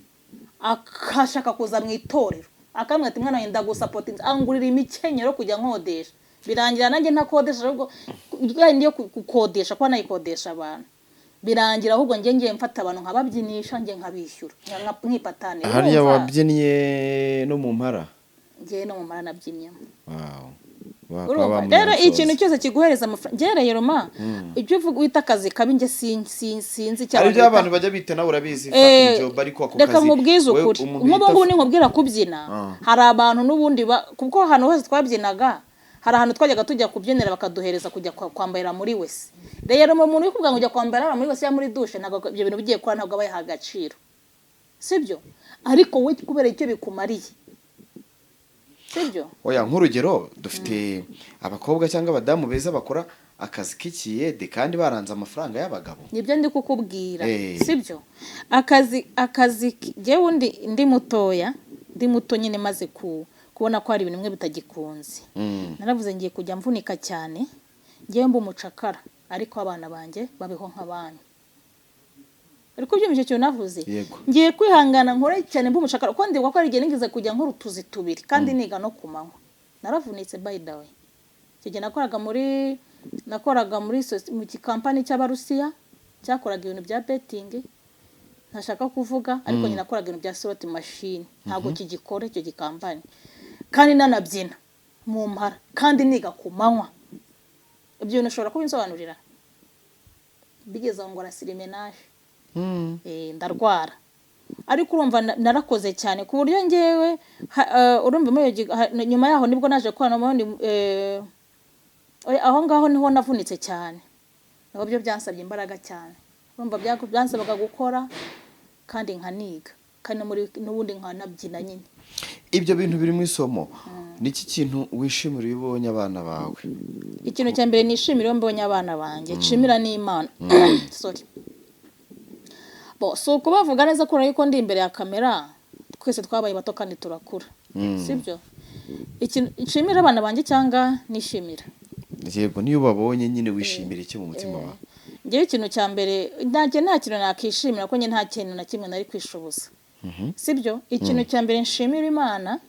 akashaka kuza mu itorero, akambwira ati: "Mwana wanjye, ndagusupportinga," angurira imikenyero kujya nkodesha. Birangira nanjye ntakodesha, ahubwo yo gukodesha kuba nayikodesha abantu, birangira ahubwo njye ngiye mfata abantu nkababyinisha, njye nkabishyura, nkipatanira. Hariya Urumva? wabyinnye no mu mpara? Njye no mu mpara nabyinyemo. Wow. Urumva rero, ikintu cyose kiguhereza amafaranga, ngereye roma ibyo uvuga wita akazi kabi, njye sinzi icyo Hari ibyo abantu abantu bita. bajya bita, nawe urabizi, fucking job, ariko ako Reka kazi nkubwize wewe ukuri. umuntu Nk'ubu yita ngubu ninkubwira kubyina, hari abantu n'ubundi kuko ahantu hose twabyinaga, hari ahantu twajyaga tujya kubyinira bakaduhereza kujya kwambarira muri WC. Rero mu muntu uri kuvuga ngo ujya kwambarira muri WC cyangwa muri douche, ntabwo ibyo bintu bigiye gukora, ntabwo aba yaha agaciro, sibyo? Ariko we kubera icyo bikumariye, sibyo? Oya, nk'urugero dufite abakobwa cyangwa abadamu beza bakora akazi k'ikiyede kandi baranze amafaranga y'abagabo. Nibyo ndi kukubwira. Sibyo? Akazi njyewe undi ndi mutoya, ndi muto nyine, maze kubona ko hari ibintu bimwe bitagikunze, naravuze ngiye kujya mvunika cyane, ngewe mba umucakara, ariko abana banjye babeho nk'abandi. Uri kubyumva icyo kintu navuze? Yego. Ngiye kwihangana nkore cyane mba umucakara, kuko ndibuka ko hari igihe nigeze kujya nkora utuzi tubiri kandi niga no ku manywa. Naravunitse, by the way. Icyo gihe nakoraga muri mu gikampani cy'Abarusiya cyakoraga ibintu bya betting, ntashaka kuvuga, ariko nyine nakoraga ibintu bya slot machine. Ntabwo kigikora icyo gikampani, kandi nanabyina mu mpara kandi niga ku manywa. Ibyo bintu ushobora kubinsobanurira? Bigeze aho ngo arasirimenaje, ndarwara. Ariko urumva narakoze cyane ku buryo ngewe urumva muri iyo nyuma yaho nibwo naje kubana n'ubundi, oya, aho ngaho niho navunitse cyane, nabo byo byansabye imbaraga cyane. Urumva byansabaga gukora kandi nkaniga kandi no muri n'ubundi nkanabyina nyine. Ibyo bintu biri mu isomo. Ni iki kintu wishimira iyo ubonye abana bawe? Ikintu cya mbere nishimira iyo mbonye abana banjye, nshimira n'Imana, sorry, bo si ukubavuga neza kubera yuko ndi imbere ya kamera. Twese twabaye bato kandi turakura, sibyo? Ikintu nshimira abana banjye cyangwa nishimira? Yego, niyo ubabonye nyine wishimira iki mu mutima wawe? Ngewe ikintu cya mbere, nta kintu nakishimira, ko njye nta kintu na kimwe nari kwishoboza, sibyo? Ikintu cya mbere nshimira Imana,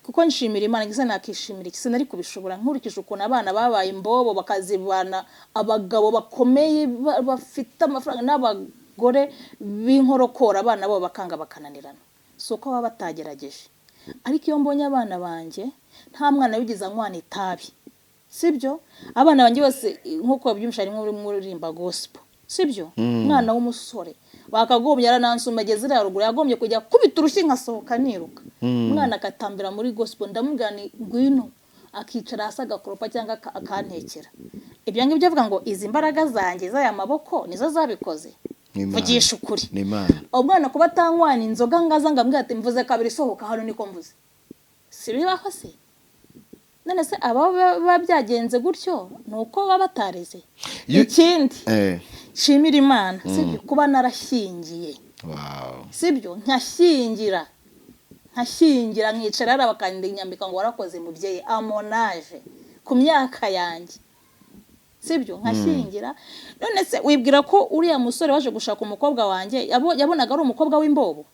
kuko nshimira Imana ngeze, nakishimira iki? Sinari kubishobora nkurikije ukuntu abana babaye imbobo, bakazibana abagabo bakomeye bafite amafaranga n'abagore b'inkorokora, abana babo bakanga bakananirana. Si uko baba batagerageje, ariko iyo mbonye abana banjye, nta mwana wigeze anywana itabi, sibyo? Abana banjye bose, nk'uko babyumvisha, harimo urimo uririmba gospel, sibyo? Umwana w'umusore bakagombye yaranansuma, ageze iriya ruguru, yagombye kujya kubita urushyi nkasohoka niruka. Umwana agatambira muri gospel, ndamubwira ni ngwino, akicara hasi agakoropa cyangwa akantekera. Ibyo ngibyo avuga ngo izi mbaraga zanjye z'aya maboko nizo zabikoze? Ni Imana. Vugisha ukuri. Ni Imana. Umwana kuba atanywana inzoga, ngaza ngambwira ati mvuze kabiri sohoka hano, niko mvuze, si bibaho se? None se aba biba byagenze gutyo ni uko baba batareze? Ikindi nshimira Imana, sibyo, kuba narashyingiye, sibyo? Nkashyingira nkicara hariya bakandinyambika ngo warakoze mubyeyi, amonaje ku myaka yanjye, sibyo? Nkashyingira. None se wibwira ko uriya musore waje gushaka umukobwa wanjye yabonaga ari umukobwa w'imbobo?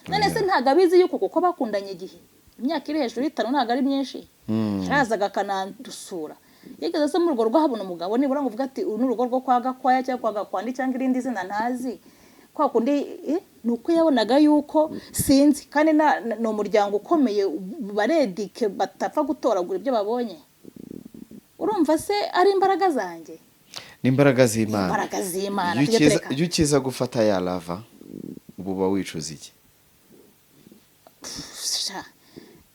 None se ntabwo abizi yuko kuko bakundanye igihe, imyaka iri hejuru y'itanu, ntabwo ari myinshi, yarazaga akanadusura? Yigeze se muri urwo rugo habona umugabo nibura ngo uvuge ati uru ni urugo rwo kwa Gakwaya cyangwa kwa Gakwandi cyangwa irindi zina ntazi kwa kundi? Ni uko yabonaga yuko sinzi kandi ni umuryango ukomeye, baredike, batapfa gutoragura ibyo babonye. Urumva se ari imbaraga zanjye? Ni imbaraga z'Imana. Imbaraga z'Imana. Iyo Tujye ukiza tureka. Iyo ukiza gufata ya lava uba ngubu uba wicuza iki? Sha,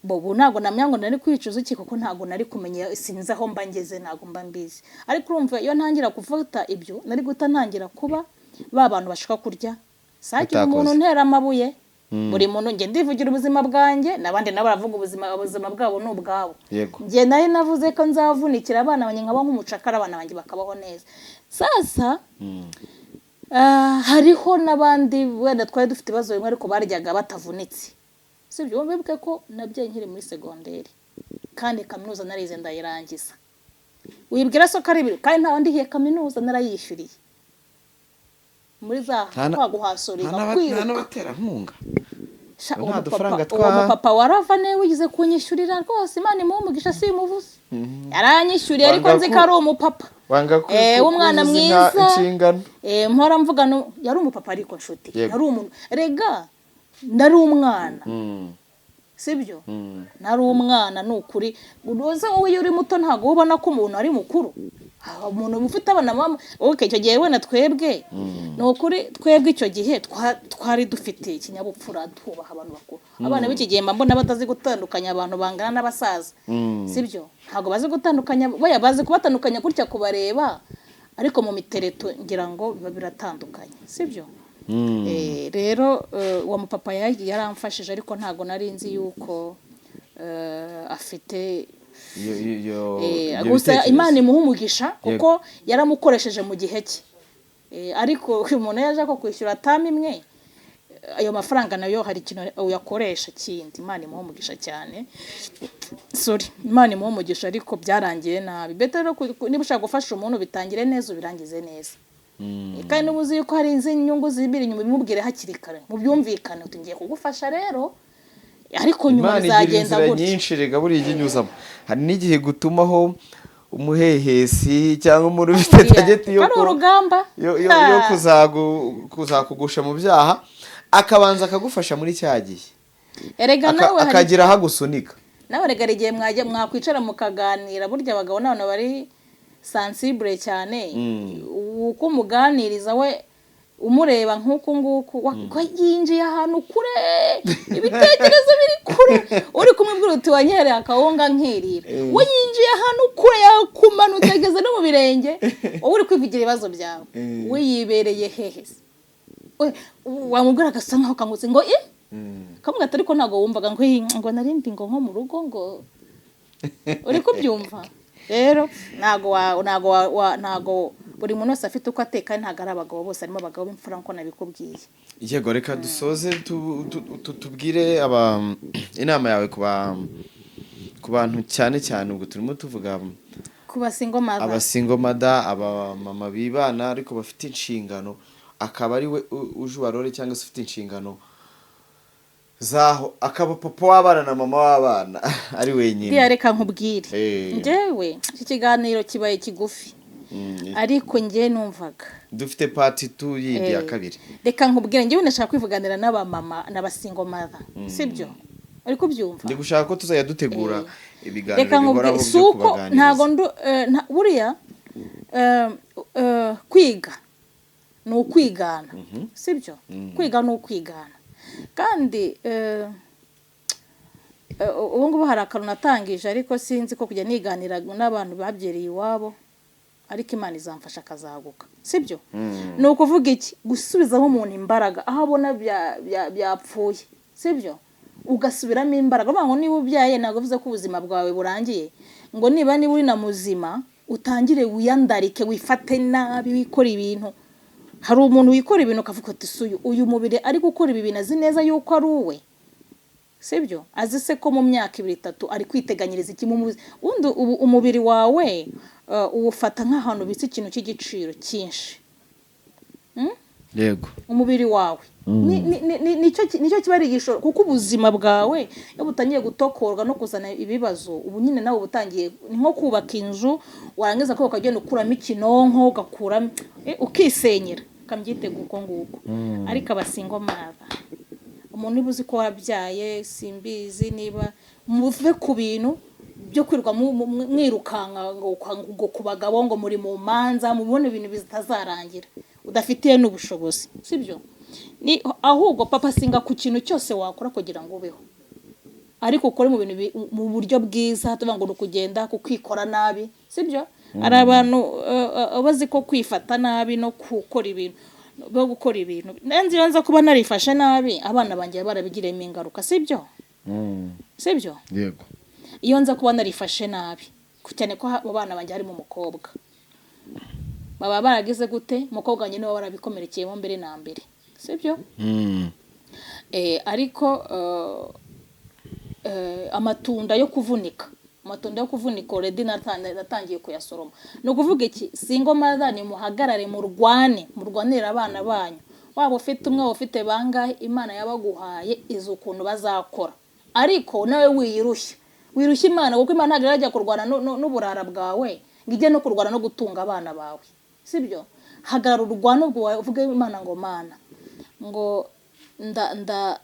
ubu ntabwo namenya ngo nari kwicuza iki, kuko ntabwo nari kumenya, sinzi aho mba ngeze, ntabwo mba mbizi. Ariko urumva, iyo ntangira gufata ibyo, nari guhita ntangira kuba ba bantu bashaka kurya sagira Utakoze. umuntu untera amabuye. Buri muntu, njye ndivugira ubuzima bwanjye, n'abandi nabo baravuga ubuzima bwabo ni ubwabo. Njye nari navuze ko nzavunikira abana banjye, nkaba nk'umucakara, abana banjye bakabaho neza. Sasa hariho n'abandi wenda twari dufite ibibazo bimwe, ariko baryaga batavunitse, sibyo? Wibuke ko nabyaye nkiri muri segonderi, kandi kaminuza narize ndayirangiza. Wibwira so ko ari ibintu, kandi nta ndihiye kaminuza, narayishyuriye muri za kwa guhasurira Nta kwiruka. n'abaterankunga. Sha, Nta uwo dufaranga mupapa, uwo mupapa warava niwe wigeze kunyishyurira rwose. Imana imuhe umugisha, simuvuze, yaranyishyuriye, ariko Wanga nzi ko ari umupapa wanga w'umwana kuzuza mwiza. Inshingano. Mpora mvuga yari umupapa, ariko nshuti yari umuntu, rega nari umwana, sibyo? Nari umwana, ni ukuri. Uze wowe, iyo uri muto ntabwo uba ubona ko umuntu ari mukuru. Umuntu ufite abana, mama, okay, icyo gihe wenda twebwe, ni ukuri, twebwe icyo gihe twari dufite ikinyabupfura, twubaha abantu bakuru. Abana b'iki gihe mba mbona batazi gutandukanya abantu bangana n'abasaza, sibyo? Ntabwo bazi gutandukanya. Boya, bazi kubatandukanya gutya kubareba, ariko mu mitereto ngira ngo biba biratandukanye, sibyo? Rero uwo mupapa yaramfashije, ariko ntabwo nari nzi yuko afite Ibyo gusa bitekerezo. Imana imuha umugisha kuko yaramukoresheje mu gihe cye. Ariko uyu muntu yaje ko kwishyura term imwe, ayo mafaranga nayo hari ikintu uyakoresha kindi. Imana imuha umugisha cyane, sorry, Imana imuha umugisha, ariko byarangiye nabi. Better rero niba ushaka gufasha umuntu, bitangire neza, ubirangize neza. Kandi niba uzi yuko hari izindi nyungu zibiri inyuma, bimubwire hakiri kare, mubyumvikane, uti ngiye kugufasha rero, ariko nyuma Imana igira bizagenda inzira gutya. nyinshi rega buriya ijya inyuzamo. Hari n'igihe gutumaho umuhehesi cyangwa umuntu ufite target yo Ari urugamba. yo kuzakugusha mu byaha, akabanza akagufasha muri cya gihe. Erega nawe hari Akagira aho agusunika. Nawe rega hari igihe mwajya mwakwicara mukaganira. Burya abagabo n'abantu bari sensible cyane. Uko umuganiriza, we umureba nk'uku nguku, ko yinjiye ahantu kure, ibitekerezo biri kure. Uri kumubwira uti wanyereye akawunga nkirira, we yinjiye ahantu kure, yakumanutse ageze no mu birenge. Wowe uri kwivugira ibibazo byawe, we yibereye hehe se? Wamubwira agasa nkaho kangutse ngo kamuga ati ariko ntabwo wumvaga ngo ngo narindi ngo nko mu rugo, ngo uri kubyumva. Rero ntabwo buri muntu wese afite uko ateka, ntabwo ari abagabo bose, harimo abagabo b'imfura nk'uko nabikubwiye. Yego, reka dusoze, tubwire aba inama yawe ku bantu, cyane cyane ubwo turimo tuvuga ku ba single mother. Aba single mother, abamama bibana ariko bafite inshingano, akaba ari we uje ubarore, cyangwa se ufite inshingano zaho, akaba papa w'abana na mama w'abana ari wenyine. Buriya reka nkubwire, njyewe iki kiganiro kibaye kigufi, ariko njye numvaga Dufite part 2 yindi ya kabiri. Reka nkubwire, njyewe ndashaka kwivuganira n'abamama n'aba single mother, sibyo? Uri kubyumva? Ndi gushaka ko tuzajya dutegura ibiganiro Reka bihoraho nkubwire, si byo uko kubaganiriza. Ntabwo ndu buriya kwiga ni ukwigana, sibyo? Kwiga ni ukwigana. Kandi ubu ngubu hari akantu natangije, ariko sinzi ko kujya niganira n'abantu babyereye iwabo, ariko Imana izamfasha akazaguka, sibyo? Ni ukuvuga iki? Gusubizamo umuntu imbaraga aho abona byapfuye, sibyo? Ugasubiramo imbaraga, uvuga ngo niba ubyaye ntabwo bivuze ko ubuzima bwawe burangiye, ngo niba uri na muzima utangire wiyandarike, wifate nabi, wikore ibintu. Hari umuntu wikora ibintu ukavuga uti si uyu mubiri ari gukora ibi bintu, azi neza yuko ari uwe, sibyo? Azi se ko mu myaka ibiri, itatu ari kwiteganyiriza iki mu ubundi ubu umubiri wawe uwufata nk'ahantu ubitse ikintu cy'igiciro cyinshi. Yego. Umubiri wawe nicyo kiba ari igishoro, kuko ubuzima bwawe iyo butangiye gutokorwa no kuzana ibibazo, ubu nyine nawe uba utangiye, ni nko kubaka inzu, warangiza kubaka ukagenda ukuramo ikinonko, ugakuramo ukisenyera, ukabyitega uko nguko. Ariko aba single mother, umuntu niba uzi ko wabyaye, simbizi, niba muve ku bintu byo kwirirwa mwirukanka ngo ku bagabo, ngo muri mu manza, mubone ibintu bitazarangira, udafitiye n'ubushobozi, sibyo? Ni ahubwo papa singa ku kintu cyose wakora kugira ngo ubeho, ariko ukore mu bintu mu buryo bwiza, tuvuga ngo ni ukugenda kukwikora nabi, sibyo? Hari abantu bazi ko kwifata nabi no gukora ibintu bo gukora ibintu. Nanze iyo nza kuba narifashe nabi, abana banjye barabigiriyemo ingaruka, sibyo? Sibyo? Yego. Iyo nza kuba narifashe nabi, cyane ko mu bana banjye harimo umukobwa, baba baragize gute? Umukobwa wanjye niwe warabikomerekeyemo mbere na mbere, sibyo? Ariko amatunda yo kuvunika, amatunda yo kuvunika already natangiye kuyasoroma. Ni ukuvuga iki? Single mother, ni muhagarare, murwane, murwanire abana banyu. Waba ufite umwe, waba ufite bangahe, Imana yabaguhaye izi ukuntu bazakora, ariko nawe wiyirushya, wirushya Imana, kuko Imana ntabwo irajya kurwana n'uburara bwawe ngo ijye no kurwana no gutunga abana bawe, sibyo? Hagarara urwane, ubwo uvuge Imana ngo: "Mana, ngo nda nda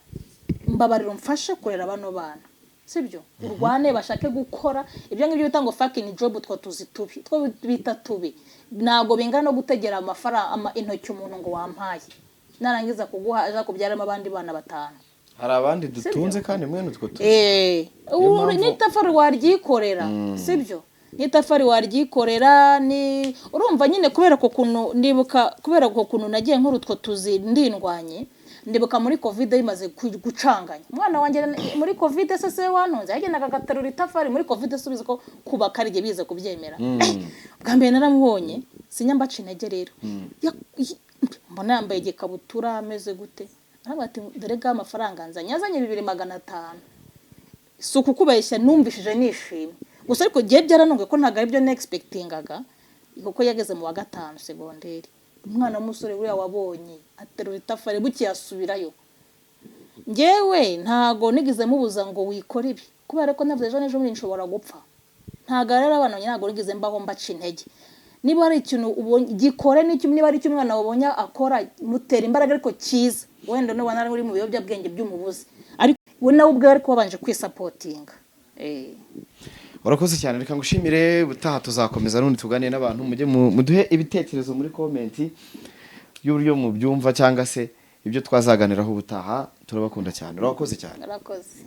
mbabarira, umfashe kurera bano bana," sibyo? Urwane, bashake gukora ibyo ngibyo bita ngo fucking job, two tuzi tubi, two bita tubi, ntabwo bingana no gutegera amafaranga intoki umuntu ngo wampaye, narangiza kuguha aja kubyaramo abandi bana batanu. Hari abandi dutunze kandi mwene utwo tuzi. Ubu n'itafari waryikorera, sibyo? N'itafari waryikorera. Ni urumva nyine, kubera ko kuntu ndibuka, kubera ko kuntu nagiye nkora utwo tuzi ndindwanye, ndibuka muri COVID bimaze gucanganya umwana wanjye muri COVID, se se wantunze yagendaga agaterura itafari muri COVID. Subiza ko kubaka ari igihe bize kubyemera. Bwa mbere naramubonye, sinyambaca intege rero. Mbona yambaye igikabutura ameze gute, aravuga ati: "Dore ga amafaranga nzanye." Yazanye 2500. Si ukukubeshya, numvishije nishimye gusa, ariko gihe byaranunguye ko ntabwo aribyo nexpectingaga, kuko yageze mu wa gatanu segonderi, umwana w'umusore buriya wabonye aterura itafari, buke yasubirayo. Njyewe ntago nigeze mubuza ngo wikore ibi, kubera ko navuze ejo n'ejo bundi nshobora gupfa. Ntago rero abana banjye, ntabwo nigeze mbaho mbaca intege. Niba hari ikintu ubonye gikore, n'icyo niba ari icyo umwana wabonye akora, mutera imbaraga, ariko cyiza. Wenda nubona ari uri mu biyobyabwenge by'umubuzi, ariko we nawe ubwe ariko wabanje kwisupportinga. Urakoze cyane, reka ngushimire. Ubutaha tuzakomeza n'ubundi tuganire n'abantu. Mujye muduhe ibitekerezo muri comment y'uburyo mubyumva cyangwa se ibyo twazaganiraho ubutaha. Turabakunda cyane, urakoze cyane. Urakoze.